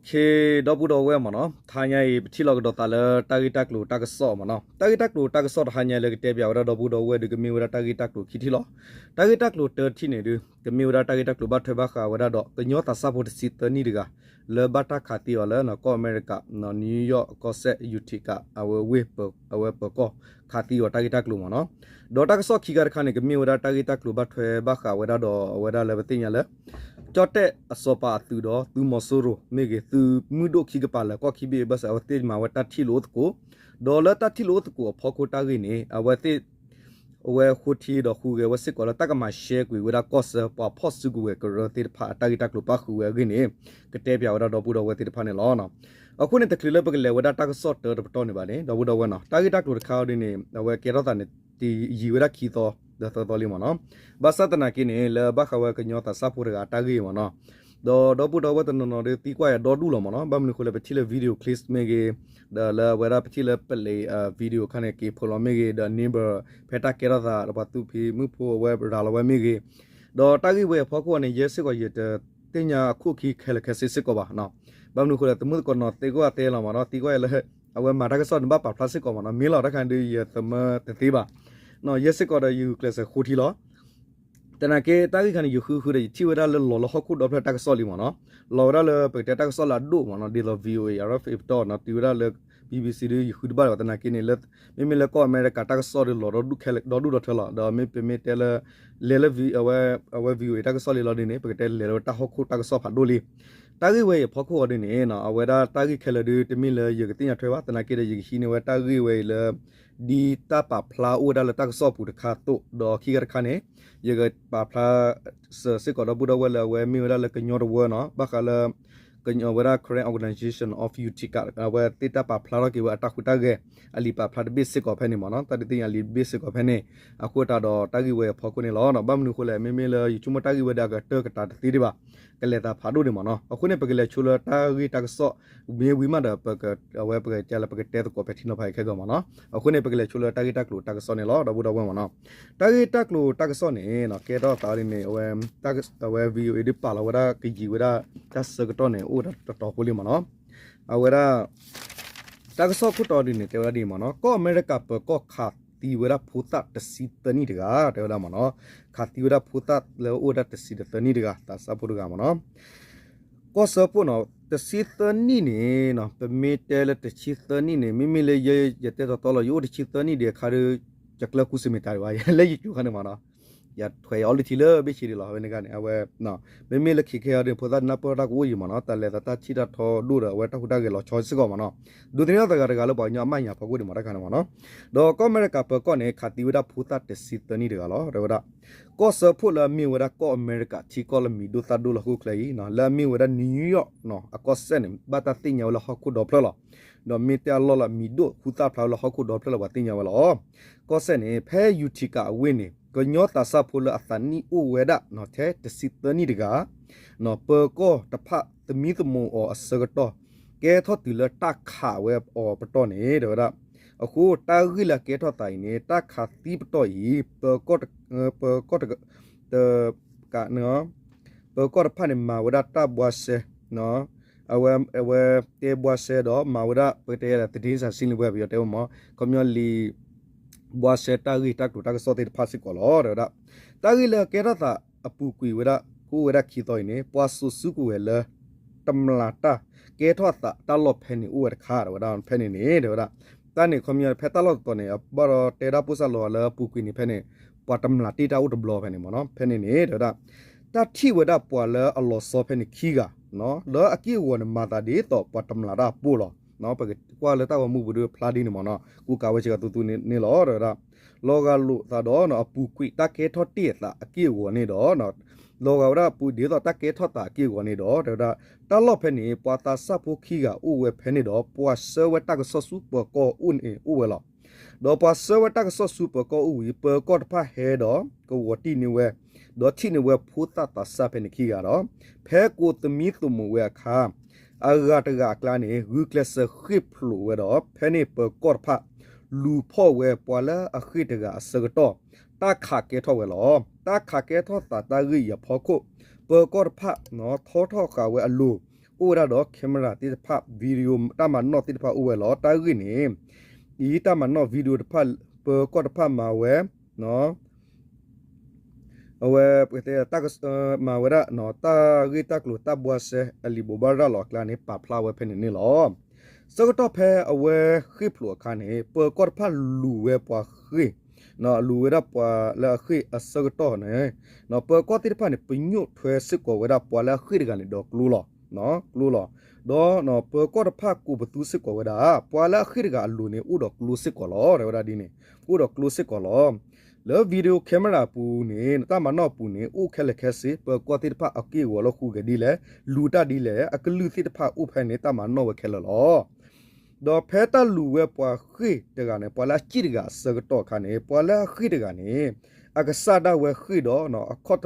ခ့ ဒီပုၢ်ဒီဝဲၢ်မ့ၢ်နီၤ, တဟါညါအံၤ ပထံၣ်လိာ်ကဒီးသးလၢတၢ်ဂ့ၢ်တၢ်ကျိၤတၢ်ကစီၣ်မ့ၢ်နီၤ. တၢ်ဂ့ၢ်တၢ်ကျိၤတၢ်ကစီၣ်တဟါညါလၢကတဲပၠးဝဲဒၣ်ဒီပုၢ်ဒီဝဲၢ်ဒီး ကမ့ၢ်ဝဲဒၣ်တၢ်ဂ့ၢ်တၢ်ကျိၤခံထံၣ်လီၤ. တၢ်ဂ့ၢ်တၢ်ကျိၤတၢထံၣ်န့ၣ်ဒုး ကမ့ၢ်ဝဲဒၣ်တၢ်ဂ့ၢ်တၢ်ကျိၤဘၣ်ထွဲဘၣ်ဃးဝဲဒၣ်ဒီး ကညီသးစၢ်ဖိတဆံသၢနံၣ်တဂၤ လၢဘၣ်တၢ်ခးသံအီၤလၢ ကီၢ်အမဲရကၤ New York ကီၢ်စဲၣ် Utica အဝဲဝ့ၢ် အဝဲပၢၤကီၢ် ခးသံအီၤတၢ်ဂ့ၢ်တၢ်ကျိၤမ့ၢ်နီၤ. ဒီးတၢ်ကစီၣ်ခံခါတခါန့ၣ် ကမ့ၢ်ဝဲဒၣ်တၢ်ဂ့ၢ်တၢ်ကျိၤဘၣ်ထွဲဘၣ်ဃးဝဲဒၣ်ဒီး အဝဲဒၣ်လၢပသ့ၣ်ညါလၢ ကၠီၣ်တဲၣ်အစီၤပၤအသုးဒီး သုးမီၤစိရိၤမ့ၢ်ဂ့ၤ သုးမုၢ်ဒိၣ်ခံကပၤလၢကီၢ်ခံဘ့ၣ်အဘၢၣ်စၢၤ အဝဲသ့ၣ်မၤဝဲတၢ်ထံၣ်လိာ်အိၣ်သကိး, ဒီးလၢတၢ်ထံၣ်လိာ်အိၣ်သကိးအဖီခိၣ်တၢ်ဂ့ၢ်န့ၣ် အဝဲသ့ၣ် အဝဲဃိထံဒီးဃုဂဲၤဝဲစ့ၢ်ကီးလၢတၢ်ကမၤ share ကွံာ်ဝဲဒၣ်ကီၢ်ဆၢပှၤဖီၣ်စုကဝဲၤကရၢသ့ၣ်တဖၣ်အတၢ်ဂ့ၢ်တၢ်ကျိၤပၣ်ဃုာ်ဝဲအဂ့ၢ်န့ၣ် ကတဲပၠးဝဲဒၣ်ဒီပုၢ်ဒီဝဲၢ်သ့ၣ်တဖၣ်န့ၣ်လီၤ. အဃိန့ၣ် တချုးလၢပကလဲၤဝဲဒၣ်တၢ်ကစီၣ်တၢတပတီၢ်န့ၣ်ဘၣ်န့ၣ် ဒီပုၢ်ဒီဝဲၢ်နီၤ, တၢ်ဂ့ၢ်တၢ်ကျိၤတခါအံၤဒ်န့ၣ် အဝဲကဲထီၣ်သးန့ၣ် တယံာ်ဝဲဒၣ်ခံသီ ဒီးသၢသီလံမ့ၢ်နီၤ. ဘၣ်ဆၣ်သနာ်က့န့ၣ် လၢဘၣ်ဃးဝဲကညီသးစၢ်ဖိတဂၤအတၢ်ဂ့ၢ်မ့ၢ်နီၤ, ဒီးဒီပုၢ်ဒီဝဲၢ်တနီၤနီၤဒီးသံကွၢ်ယၤဒီဒူၣ်လီၤမ့ၢ်နီၤ. ဘၣ်မနုၤအဃိလဲၣ် ပထံၣ်လၢ video clips မ့ၢ်ဂ့ၤ, ဒီးလၢအဝဲဒၣ်ပထံၣ်လၢပလံာ် video အခါန့ၣ် က့ၤဖိးလီၤမ့ၢ်ဂ့ၤ, ဒီး neighbor ဖဲတၢ်ကဲထီၣ်သး ဒီးပှၤသူၣ်ဖှံမုၣ်ဖိအဝဲရၤလီၤဝဲမ့ၢ်ဂ့ၤ, ဒီးတၢ်ဂ့ၢ်ဝဲအဖီခိၣ်န့ၣ် ယဲစ့ၢ်ကီးယတသ့ၣ်ညါအခိၣ်ခံခဲလၢာ်ခဲဆ့စ့ၢ်ကီးဘၣ်. ဘၣ်မနုၤအဃိလဲၣ် သမုၣ်သကိးနီၤသ့ကွၢ်တဲလီၤမ့ၢ်နီၤ, သံကွၢ်ယၤလၢ အဝဲမၤတၢ်ကစီၣ်န့ၣ်ဘၣ်ပာ်ဖျါစ့ၢ်ကီးမ့ၢ်နီၤ, မ့ၢ်လီၤတၢ်ခါန့ၣ်ဒုး ယသမၢတသ့ဘၣ်. ယဲစ့ၢ်ကီးဒီးယဂုာ်ကျဲးစၢးဃိထံလီၤ. သနာ်က့ တၢ်ဂ့ၢ်ခါန့ၣ် ယဃုဃုဒီး ယထံၣ်ဝဲဒၣ်လၢလီၤလၢဟီၣ်ခိၣ်ဒီဖျၢၣ်တၢ်ကစီၣ်လံမ့ၢ်နီၤ, လီၤဝဲဒၣ်လၢပကတဲတၢ်ကစီၣ်လၢအဒိၣ်မ့ၢ်နီၤ, ဒ်သိး VOA အ ရဖ့ ပတီၢ်နီၤ တုၤဝဲဒၣ်လၢ BBC ဒုး ယဃုတဘၣ်လၢၤဘၣ်. သနာ်က့န့ၣ် လၢ မ့မ့ၢ်လၢကီၢ်အမဲရကၤတၢ်ကစီၣ်ဒီးလီၤဒီဒူၣ်ဒီထၢလီၤ, ဒီးမ့ၢ်ပမ့ၢ်တဲလၢ လဲၤလၢ အဝဲ VOA တၢ်ကစီၣ်လံလီၤဒ်န့ၣ် ပကတဲလဲၤလၢတၢ်ဟီၣ်ခိၣ်တၢ်ကစီၣ်ဖးဒိၣ်လံ. တၢ်ဂ့ၢ်ဝဲအံၤအဖီခိၣ်အီၤဒ်န့ၣ် အဝဲဒၣ်တၢ်ဂ့ၢ်ခဲလၢာ်ဒုး တမ့ၢ်လၢယကသ့ၣ်ညါထွဲဘၣ်. သနာ်က့ဒီး ယကဟံးန့ၢ်ဝဲတၢ်ဂ့ၢ်ဝဲအံၤလၢ ဒ်တၢ်ပာ်ဖျါအိၣ်ဝဲဒၣ်လၢတၢ်ကစီၣ်အပူၤတခါအသိး, ဒီးခံခါတခါန့ၣ် ယကပာ်ဖျါစၢၤစ့ၢ်ကီးဒီပုၢ်ဒီဝဲၢ်လၢအဝဲမ့ၢ်ဝဲဒၣ်လၢကညီတဝၢနီၤ, ဘၣ်ဃးလၢ ကညီဝဲဒၣ် Karen Organization of Utica အဝဲသ့ၣ်တၢ်ပာ်ဖျါထီၣ်က့ၤဝဲအတၢ်ဟူးတၢ်ဂဲၤ အလံာ်ပာ်ဖျါတဘ့ၣ်စ့ၢ်ကီးဖဲန့ၣ်မ့ၢ်နီၤ, တၢ်ဒုးသ့ၣ်ညါလံာ်တဘ့ၣ်စ့ၢ်ကီးဖဲန့ၣ်, အဃိသတးဒီးတၢ်ဂ့ၢ်ဝဲအံၤအဖီခိၣ်န့ၣ်လီၤ. ဘၣ်မနုၤအဃိလဲၣ် မ့မ့ၢ်လၢယဆိကမိၣ်တၢ်ဂ့ၢ်ဝဲဒၣ်အကတၢၢ်ကတၢၢ်တသ့ဒံးဘၣ်, ကလဲၤသးဖးဒိၣ်ဒံးမ့ၢ်နီၤ. အဃိန့ၣ် ပကလဲၤဆိလၢတၢ်ဂ့ၢ်တၢ်ကစီၣ် မ့ၢ်ဝံၤမးဒီး အဝဲပကတဲလၢပကတဲသကိးဖဲထံနီၤဖးအံၤခဲဂီၤမ့ၢ်နီၤ. အဃိန့ၣ် ပကလဲၤဆိလၢတၢ်ဂ့ၢ်တၢ်ကျိၤတၢ်ကစီၣ်န့ၣ်လီၤ ဒီပုၢ်ဒီဝဲၢ်မ့ၢ်နီၤ. တၢ်ဂ့ၢ်တၢ်ကျိၤတၢ်ကစီၣ်န့ၣ် ကဲထီၣ်သးဒ်န့ၣ် အဝဲ VOA ဒုးပာ်လီၤဝဲဒၣ်ကယံာ်ဝဲဒၣ် တၢ်ဆၢကတီၢ်န့ၣ် အိၣ်ဝဲဒၣ်တတီၤဖိလံမ့ၢ်နီၤ. အဝဲဒၣ် တၢ်ကစီၣ်ခိၣ်တီဒ်န့ၣ် တဲဝဲဒၣ်ဒ်အံၤမ့ၢ်နီၤ, ကီၢ်အမဲရကၤပၢၤကီၢ်ခးသံဝဲဒၣ်ဖိသၣ်တဆံသၢနံၣ်တဂၤ တဲဝဲဒၣ်မ့ၢ်နီၤ, ခးသံဝဲဒၣ်ဖိသၣ်လၢအိၣ်ဝဲဒၣ်တဆံသၢနံၣ်တဂၤ သးစၢ်ဖိတဂၤမ့ၢ်နီၤ. ကီၢ်စၢဖှိၣ်နီၤ တဆံသၢနံၣ်န့ၣ် ပမ့ၢ်တဲလၢတဆံသၢနံၣ်န့ၣ် မ့မ့ၢ်လၢယဲယတဲတီတီလီၤ ယအိၣ်တဆံသၢနံၣ်ဒံးအခါဒီး ယကျၢၤကူစ့ၣ်မ့ၢ်တၢ်ဒံးဘၣ် လၢယကၠိခါန့ၣ်မ့ၢ်နီၤ. ယထွဲအီၤလၢထံလၢဘ့ၣ်ဆ့ဒံးလီၤ ဝဲန့ၣ်ဂၤန့ၣ် အဝဲ မ့မ့ၢ်လၢခံခဲအံၤဒ်န့ၣ် ဖိသၣ်နၢ်ပၢၢ်တၢ်ကအိၣ်ယံၤမ့ၢ်နီၤ တၢ်လဲၤသးတၢ်ထံၣ်တၢ်ထီဒိၣ်ဒီး အဝဲတၢ်ဟူးတၢ်ဂဲၤလီၤဆီစ့ၢ်ကီးမ့ၢ်နီၤ. ဒိးသန့ၤထီၣ်သးဂၤတဂၤလၢပှၤကညီအမၤညၣ်ဖီခိၣ်ဒံးမ့ၢ်တၢ်ခါန့ၣ်မ့ၢ်နီၤ. ဒီးကီၢ်အမဲရကၤပၢၤကီၢ်န့ၣ် ခးသံဝဲဒၣ်ဖိသၣ်တဆံသၢနံၣ်တဂၤလီၤ တဲဝဲဒၣ် ကီၢ်စၢဖှိၣ်လၢအမ့ၢ်ဝဲဒၣ်ကီၢ်အမဲရကၤထံကီၢ်လၢမံၤဒိၣ်သၣ်ဒိၣ်လၢဟီၣ်ခိၣ်ချၢအံၤ လၢအမ့ၢ်ဝဲဒၣ် New York အကီၢ်စဲၣ်န့ၣ် ဘၣ်တၢ်သ့ၣ်ညါဝဲလၢဟီၣ်ခိၣ်ဒီဖျၢၣ်လီၤ. ဒီးမ့ၢ်တၢ်လီၢ်လၢမံၤဒိၣ်ဟူသၣ်ဖျါဝဲလၢဟီၣ်ခိၣ်ဒီဖျၢၣ်လၢပှၤသ့ၣ်ညါဝဲလီၤ. ကီၢ်စဲၣ်န့ၣ် ဖဲ Utica အဝ့ၢ်န့ၣ် ကညီသးစၢ်ဖိလၢအသးနံၣ်အိၣ်ဝဲဒၣ် ထဲတဆံသၢနံၣ်တဂၤ ပၢၤကီၢ်တဖၣ်သမံသမိးအီၤအဆၢကတီၢ် ကဲထီၣ်တုၤလၢတၢ်ခးဝဲအီၤပတီၢ်န့ၣ် တဲဝဲဒၣ်. အဃိတၢ်ဂ့ၢ်လၢအကဲထီၣ်သးအံၤန့ၣ် တၢ်ခးသံပတီၢ်အံၤ ပၢၤကီၢ်တ ပၢၤကီၢ်တ တ က ပၢၤကီၢ်တဖၣ်န့ၣ် မၤဝဲဒၣ်တၢ်ဘှါရှဲ အဝဲ အဝဲတဲဘှါရှဲဒီးမၤဝဲဒၣ် ပကတဲယၤ သတင်းစာရှင်းလင်းပွဲ ပယီၤတဲဝဲမ့ၢ် ခီပညီလံာ် ဘှါရှဲတၢ်ဂ့ၢ်တၢ်ကျိၤတၢ်ကစီၣ်သ့ၣ်တဖၣ်စ့ၢ်ကီးလီၤ တဲဝဲဒၣ်. တၢ်ဂ့ၢ်လၢအကဲထီၣ်သးအပူၤကွံာ်ဝဲဒၣ် ကအိၣ်ဝဲဒၣ်ခံသီအံၤန့ၣ် ပှၤစိာ်စုကဝဲၤလၢ တမျးတၢ် ကဲထီၣ်သးတၢ်လီၢ်ဖဲန့ၣ်အိၣ်ဝဲတခါ တဲဝဲဒၣ် ဖဲန့ၣ်န့ၣ် တဲဝဲဒၣ်. တၢ်န့ၣ်ခီပညီဖဲတၢ်လီၢ်တတီၤန့ၣ် အဘၣ်ဒီးတဲဒၣ်ပိၢ်စၢ်လီၤလၢအပူၤကွံာ်န့ၣ် ဖဲန့ၣ် ပှၤတမျးတ့ၢ်တၢ်အိၣ်တဘျီဖဲန့ၣ်မ့ၢ်နီၤ ဖဲန့ၣ်န့ၣ် တဲဝဲဒၣ်. တၢ်ထံၣ်ဝဲဒၣ်ပှၤလၢအလီၤဆီဖဲန့ၣ်ခံဂၤ လၢအက့ၢ်အဂီၤန့ၣ် မၤသးဒ်သိးပှၤတမျးတၢ်အပိၢ်လီၤ. ပကကွၢ်လၢတၢ်ဂီၤမူပူၤဒီးဖျါဒ်န့ၣ်မ့ၢ်နီၤ ကူကၤဝဲစ့ၢ်ကီးသူသူန့ၣ်လီၤ တဲဝဲဒၣ်. လီၤဂာ်လိာ်သးဒီးအပူၤကွံာ်တၢ်ကဲထီၣ်တ့ၢ်အသးအက့ၢ်အဂီၤန့ၣ်ဒီး လီၤဂာ်ဝဲဒၣ်အပူၤဒ်သိးတၢ်ကဲထီၣ်သးအက့ၢ်အဂီၤန့ၣ်ဒီး တဲဝဲဒၣ် တၢ်လီၢ်ဖဲန့ၣ် ပှၤသးစၢ်ဖိခံဂၤအိၣ်ဝဲဖဲန့ၣ်ဒီး ပှၤဆှၢဝဲတၢ်ကစီၣ်ဆူပၢၤကီၢ်အိၣ်န့ၣ်အိၣ်ဝဲလီၤ. ဒီးပှၤဆှၢဝဲတၢ်ကစီၣ်ဆူပၢၤကီၢ်အိၣ်ဝံၤ ပၢၤကီၢ်တဖၣ်ဟဲဒီးကဝီၤတံၢ်န့ၢ်ဝဲ ဒီးထံၣ်န့ၢ်ဝဲဖိသၣ်သးစၢ်ဖဲန့ၣ်ခံဂၤဒီး ဖဲကိးသမံသမိးဝဲအခါ အဂၤတဂၤအကျါန့ၣ် ဂုာ်ကျဲးစၢးဃ့ၢ်ဖျိးဝဲဒီး ဖဲန့ၣ်ပၢၤကီၢ်တဖၣ် လူၤဖီၣ်ဝဲပှၤလၢအဃ့ၢ်တဂၤအဆၢကတီၢ် တၢ်ခးကဲထီၣ်ဝဲလီၤ. တၢ်ခးကဲထီၣ်သးတၢ်ဂ့ၢ်အံၤအဖီခိၣ် ပၢၤကီၢ်တဖၣ် ထီထီၣ်ဃာ်ဝဲအလိၤ အိၣ်ဝဲဒၣ်ဒီး camera သ့ၣ်တဖၣ် video တၢ်မၤနီၣ်သ့ၣ်တဖၣ်အိၣ်ဝဲလီၤ. တၢ်ဂ့ၢ်န့ၣ် အံၤတၢ်မၤနီၣ် video တဖၣ် ပၢၤကီၢ်တဖၣ်မၤဝဲ အဝဲ ပကတဲ မၤဝဲဒၣ် တၢ်ဂ့ၢ်တၢ်ကျိၤတၢ်ဘှါရှဲအလံာ်ဘိးဘၣ်ရၤလီၤအကျါန့ၣ် ပာ်ဖျါဝဲဖဲန့ၣ်န့ၣ်လီၤ. ဆၢကတီၢ်ဖဲအဝဲဃ့ၢ်ဖျိးအခါန့ၣ် ပၢၤကီၢ်တဖၣ်လူၤဝဲပှၤဃ့ၢ် လူၤဝဲဒၣ်ပှၤလၢအဃ့ၢ်အဆၢကတီၢ်န့ၣ် ပၢၤကီၢ်သ့ၣ်တဖၣ်န့ၣ် ပညိၣ်ထွဲစ့ၢ်ကီးဝဲဒၣ်ပှၤလၢအဃ့ၢ်တဂၤန့ၣ်ဒီးကျိလီၤ. ကျိလီၤ. ဒီးပၢၤကီၢ်တဖၣ်ကိးပသူစ့ၢ်ကီးဝဲဒၣ် ပှၤလၢအဃ့ၢ်တဂၤအလိၤန့ၣ် အိၣ်ဒီးကျိစ့ၢ်ကီးလီၤ တဲဝဲဒၣ်ဒ်န့ၣ် အိၣ်ဒီးကျိစ့ၢ်ကီးလီၤ. လၢ video camera အပူၤန့ၣ် တၢ်မၤနီၣ်အပူၤန့ၣ် အိၣ်ခဲလၢာ်ခဲဆ့ ပၢၤကီၢ်သ့ၣ်တဖၣ်အက့ၢ်အဂီၤလၢဃုာ်ဂဲၤဒ်လဲၣ် လူၤတၢ်ဒ်လဲၣ် အကလုၢ်သ့ၣ်တဖၣ်အိၣ်ဖဲန့ၣ် တၢ်မၤနီၣ်ဝဲခဲလၢာ်လီၤ. ဒီးဖဲတၢ်လူၤဝဲပှၤဃ့ၢ်တဂၤန့ၣ် ပှၤလၢအဃ့ၢ်တဂၤအဆၢကတီၢ်အခါန့ၣ် ပှၤလၢအဃ့ၢ်တဂၤန့ၣ် အကစၢ်ဒၣ်ဝဲဃ့ၢ်ဒီး အခီၣ်တ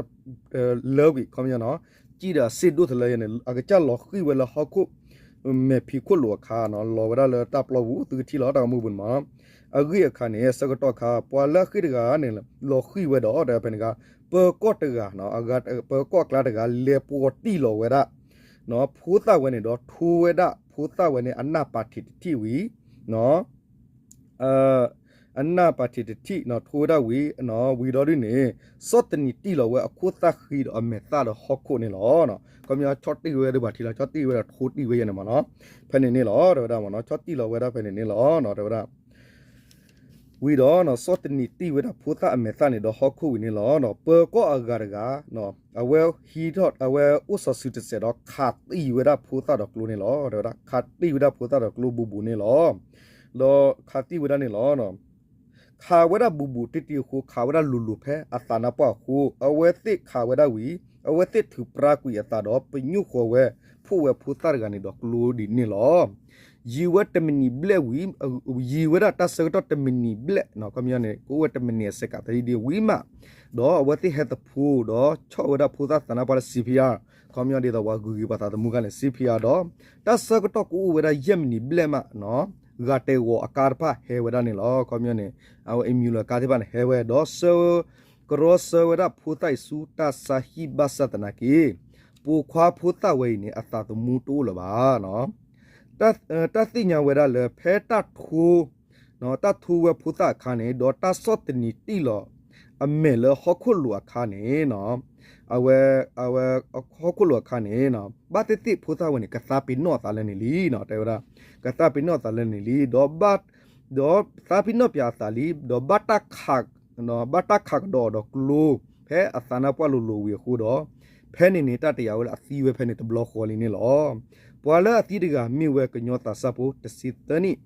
လၢဝံၤ ခီပညီ ဃ့ၢ်ဒီးအစ့ဒိၣ်တလၢယဲန့ၣ် အကစၢ်လီၤဃံၢ်ဝဲလၢဟီၣ်ခိၣ် မဲာ်ဖံးခိၣ်လိၤအခါ လီၤဝဲဒၣ်လၢတၢ်ပျီပူၤ သုကထံၣ်လီၤ တၢ်ဂီၤမူပူၤန့ၣ်မး အဂ့ၢ်အခါန့ၣ် အဆၢကတီၢ်အခါ ပှၤလၢအဃ့ၢ်တဂၤန့ၣ် လီၤဃံၢ်ဝဲဒီး တဲဖဲန့ၣ်အခါ ပၢၤကီၢ်တဂၤ ပၢၤကီၢ်အကျါတဂၤ လဲၤပှီၤတံၢ်လီၤဝဲဒၣ် ဖိသၣ်ဝဲန့ၣ်ဒီး ထိဝဲဒၣ်ဖိသၣ်ဝဲန့ၣ် အနၢ်ပၤထံးတထံၣ်ဝံၤ အနၢ်ပၤထံးတထံၣ် ထိဝဲဒၣ်ဝံၤ ဝံၤဒီးဒ်န့ၣ် ဆီၣ်သနံးတံၢ်လီၤဝဲအခိၣ်သၣ်ဃံဒီးအမဲာ်သၣ်ဒီးဟီၣ်ခိၣ်န့ၣ်လီၤ. ခီပညီ ဆီၣ်တံၢ်ဝဲဒၣ်ပှၤထံလီၤ ဆီၣ်တံၢ်ဝဲဒီးထိတံၢ်ဝဲယဲန့ၣ်မးနီၤ ဖဲန့ၣ်န့ၣ်လီၤ တဲဝဲဒၣ်မးနီၤ ဆီၣ်တံၢ်လီၤဝဲဒၣ်ဖဲန့ၣ်န့ၣ်လီၤ တဲဝဲဒၣ် ဝံၤဒီး ဆီၣ်သနံးတံၢ်ဝဲဒၣ်ဖိသၣ်အမဲာ်သၣ်န့ၣ်ဒီးဟီၣ်ခိၣ်ဝံၤန့ၣ်လီၤ. ပၢၤကီၢ်အဂၤတဂၤ အဝဲဟံးထီၣ် အဝဲအိၣ်စီၤစုၤတစဲးဒီး ခးတံၢ်ဝဲဒၣ်ဖိသၣ်ဒီးကျိန့ၣ်လီၤ. တဲဝဲဒၣ် ခးတံၢ်ဝဲဒၣ်ဖိသၣ်ဒီးကျိဘူးဘူးန့ၣ်လီၤ. ဒီးခးတံၢ်ဝဲဒၣ်န့ၣ်လီၤ. ခးဝဲဒၣ်ဘူးဘူးတံၢ်တံၢ်အဃိ ခးဝဲဒၣ်လိၤလိၤဖဲအသးနါပှၢ်အဃိ အဝဲသ့ၣ်ခးဝဲဒၣ်ဝံၤ အဝဲသ့ၣ်ထုးပြါကွံာ်အသးဒီး ပညိၣ်ဃီၤဝဲ ဖှိၣ်ဝဲဖိသၣ်တဂၤန့ၣ်ဒီးကျိဒ်န့ၣ်လီၤ. ယံာ်ဝဲတမံးနံးဘျဲၣ်ဝံၤ ယံာ်ဝဲဒၣ်တၢ်ဆၢကတီၢ်တမံးနံးဘျဲၣ် ခီပညီန့ၣ် ကအိၣ်ဝဲတမံးနံးအစဲးကးတဒ်ဝံၤမး ဒီးအဝဲသ့ၣ်ဟဲသဖိဒီး ဆီၣ်ဝဲဒၣ်ဖိသၣ်သးနါပှၢ်လၢ CPR ခီပညီဒ်သိးပှၤဂုၤက့ၤပှၤသးသမူခါန့ၣ် CPR ဒီး တၢ်ဆၢကတီၢ်ကအိၣ်ဝဲဒၣ်ယဲၢ်မံးနံးဘျဲၣ်မး ဂာ်တဲာ်ဂီၤအကါတဖၣ်ဟဲဝဲဒၣ်န့ၣ်လီၤ. ခီပညီန့ၣ် အဝဲ ambulance အကါသ့ၣ်တဖၣ်န့ၣ် ဟဲဝဲဒီး ဆှၢ ကရီဆှၢဝဲဒၣ်ဖိသၣ်အံၤဆူတၢ်ဆါဟံၣ်ဘၣ်ဆၣ်သနာ်က့ ပိာ်ခွါဖိသၣ်ဝဲအံၤန့ၣ် အသးသမူတအိၣ်လၢၤဘၣ်. တၢ်သ့ၣ်ညါဝဲဒၣ်လၢ ဖဲတၢ်ထိ တၢ်ထိဝဲဖိသၣ်အခါန့ၣ် ဒီးတၢ်ဆီၣ်သနံးတံၢ်လီၤအမဲာ်လၢဟီၣ်ခိၣ်လိၤအခါန့ၣ် အဝဲ အဝဲဟီၣ်ခိၣ်လိၤအခါန့ၣ် ဘၣ်သ့ၣ်သ့ၣ်ဖိသၣ်ဝဲန့ၣ် ကသါပ့ၤနီၣ်အသးလၢန့ၣ်လံ တဲဝဲဒၣ် ကသါပ့ၤနီၣ်အသးလၢန့ၣ်လံ ဒီး ဒီးသါပ့ၤနီၣ်ပၠးအသးလံ ဒီးဘၣ်တၢ်ခး ဘၣ်တၢ်ခးကဒီးအီၤဒီးကျိ ဖဲအသးနါပှၢ်လိၤလိၤဝံၤအဃိဒီး ဖဲန့ၣ်န့ၣ် တၢ်တယာ်ဝဲလၢအသံဝဲဖဲန့ၣ်တဘျီဃီလံန့ၣ်လီၤ. ပှၤလၢအသံတဂၤမ့ၢ်ဝဲကညီသးစၢ်ဖိ တဆံသၢနံၣ်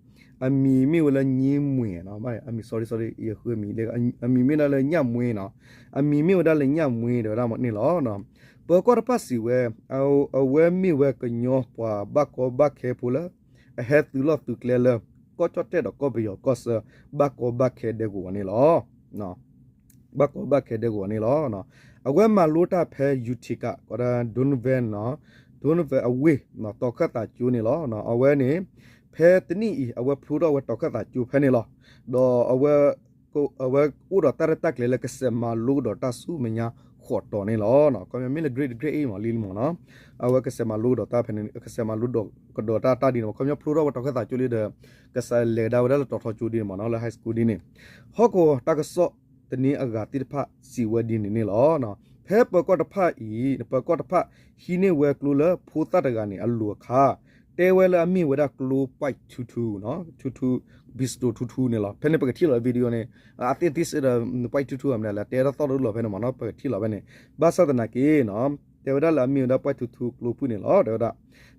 အမံၤမ့ၢ်ဝဲလၢညံမွ့ၤ အမံၤ sorry sorry ယဃုအမံၤ အမံၤမ့ၢ်ဒၣ်လၢညၣ်မွ့ၤနီၤ အမံၤမ့ၢ်ဝဲဒၣ်လၢညၣ်မွ့ၤ တဲဝဲဒၣ်န့ၣ်လီၤ. ပၢၤကီၢ်တဖၣ်စံးဝဲ အဝဲမ့ၢ်ဝဲကညီပှၤဘၣ်ကီဘၣ်ခဲဖိလၢ အဟဲသုးလီၢ်သုးကျဲလၢ ကီၢ်ကၠီၣ်တဲၣ်ဒီးကီၢ်ပယီၤကီၢ်ဆၢ ဘၣ်ကီဘၣ်ခဲဒဲကဝီၤန့ၣ်လီၤ. ဘၣ်ကီဘၣ်ခဲဒဲကဝီၤန့ၣ်လီၤ. အဝဲမၤလိတၢ်ဖဲ Utica ကီးဒၣ် Donovan နီၤ Donovan အဝ့ၢ် တီၤခၢၣ်သးကၠိန့ၣ်လီၤ. အဝဲန့ၣ် ဖဲတနံၣ်အံၤ အဝဲဖျိထီၣ်ဝဲတီၤခၢၣ်သးကၠိဖဲန့ၣ်လီၤ. ဒီးအဝဲ အဝဲအိၣ်ဒီးတၢ်ရဲၣ်တၢ်ကျဲၤလၢကစဲးမၤလိကဒီးတၢ်ဆူမဲာ်ညါဃိးတီၤန့ၣ်လီၤ. ခီပညီမ့ၢ်လၢ grade grade A မးလံလံမးနီၤ အဝဲကစဲးမၤလိကဒီးတၢ်ဖဲန့ၣ် ကစဲးမၤလိကဒီးတၢ်တၢ်ဒ်န့ၣ် ခီပညီဖျိထီၣ်ဝဲတီၤခၢၣ်သးကၠိလံဒီး ကစးလဲၤကဒါဝဲဒၣ်လၢတီၤထီကၠိဒ်န့ၣ်မးနီၤ လၢ high school ဒ်န့ၣ် ဟီၣ်ကဝီၤတၢ်ကစီၣ်သန့အဂၤသ့ၣ်တဖၣ်စံးဝဲဒ်န့ၣ်န့ၣ်လီၤ. ဖဲပၢၤကီၢ်တဖၣ်အံၤ ပၢၤကီၢ်တဖၣ် ဟံးန့ၢ်ဝဲကျိလၢဖိသၣ်တဂၤန့ၣ် အလိၤအခါ တဲဝဲလၢအမ့ၢ်ဝဲဒၣ်ကျိ point two two နီၤ two two pistol two two န့ၣ်လီၤ. ဖဲန့ၣ်ပကထံၣ်လီၤ video န့ၣ် အသ့ၣ်သ့ၣ်စ့ၢ်ဒီး point two two အမနုၤလဲၣ် တဲတၢ်သီၣ်တဒူၣ်လီၤဖဲန့ၣ်မးနီၤ ပကထံၣ်လီၤဖဲန့ၣ် ဘၣ်ဆၣ်သနာ်က့နီၤ တဲဝဲဒၣ်လၢအမ့ၢ်ဝဲဒၣ် point two two ကျိဖုၣ်န့ၣ်လီၤ တဲဝဲဒၣ်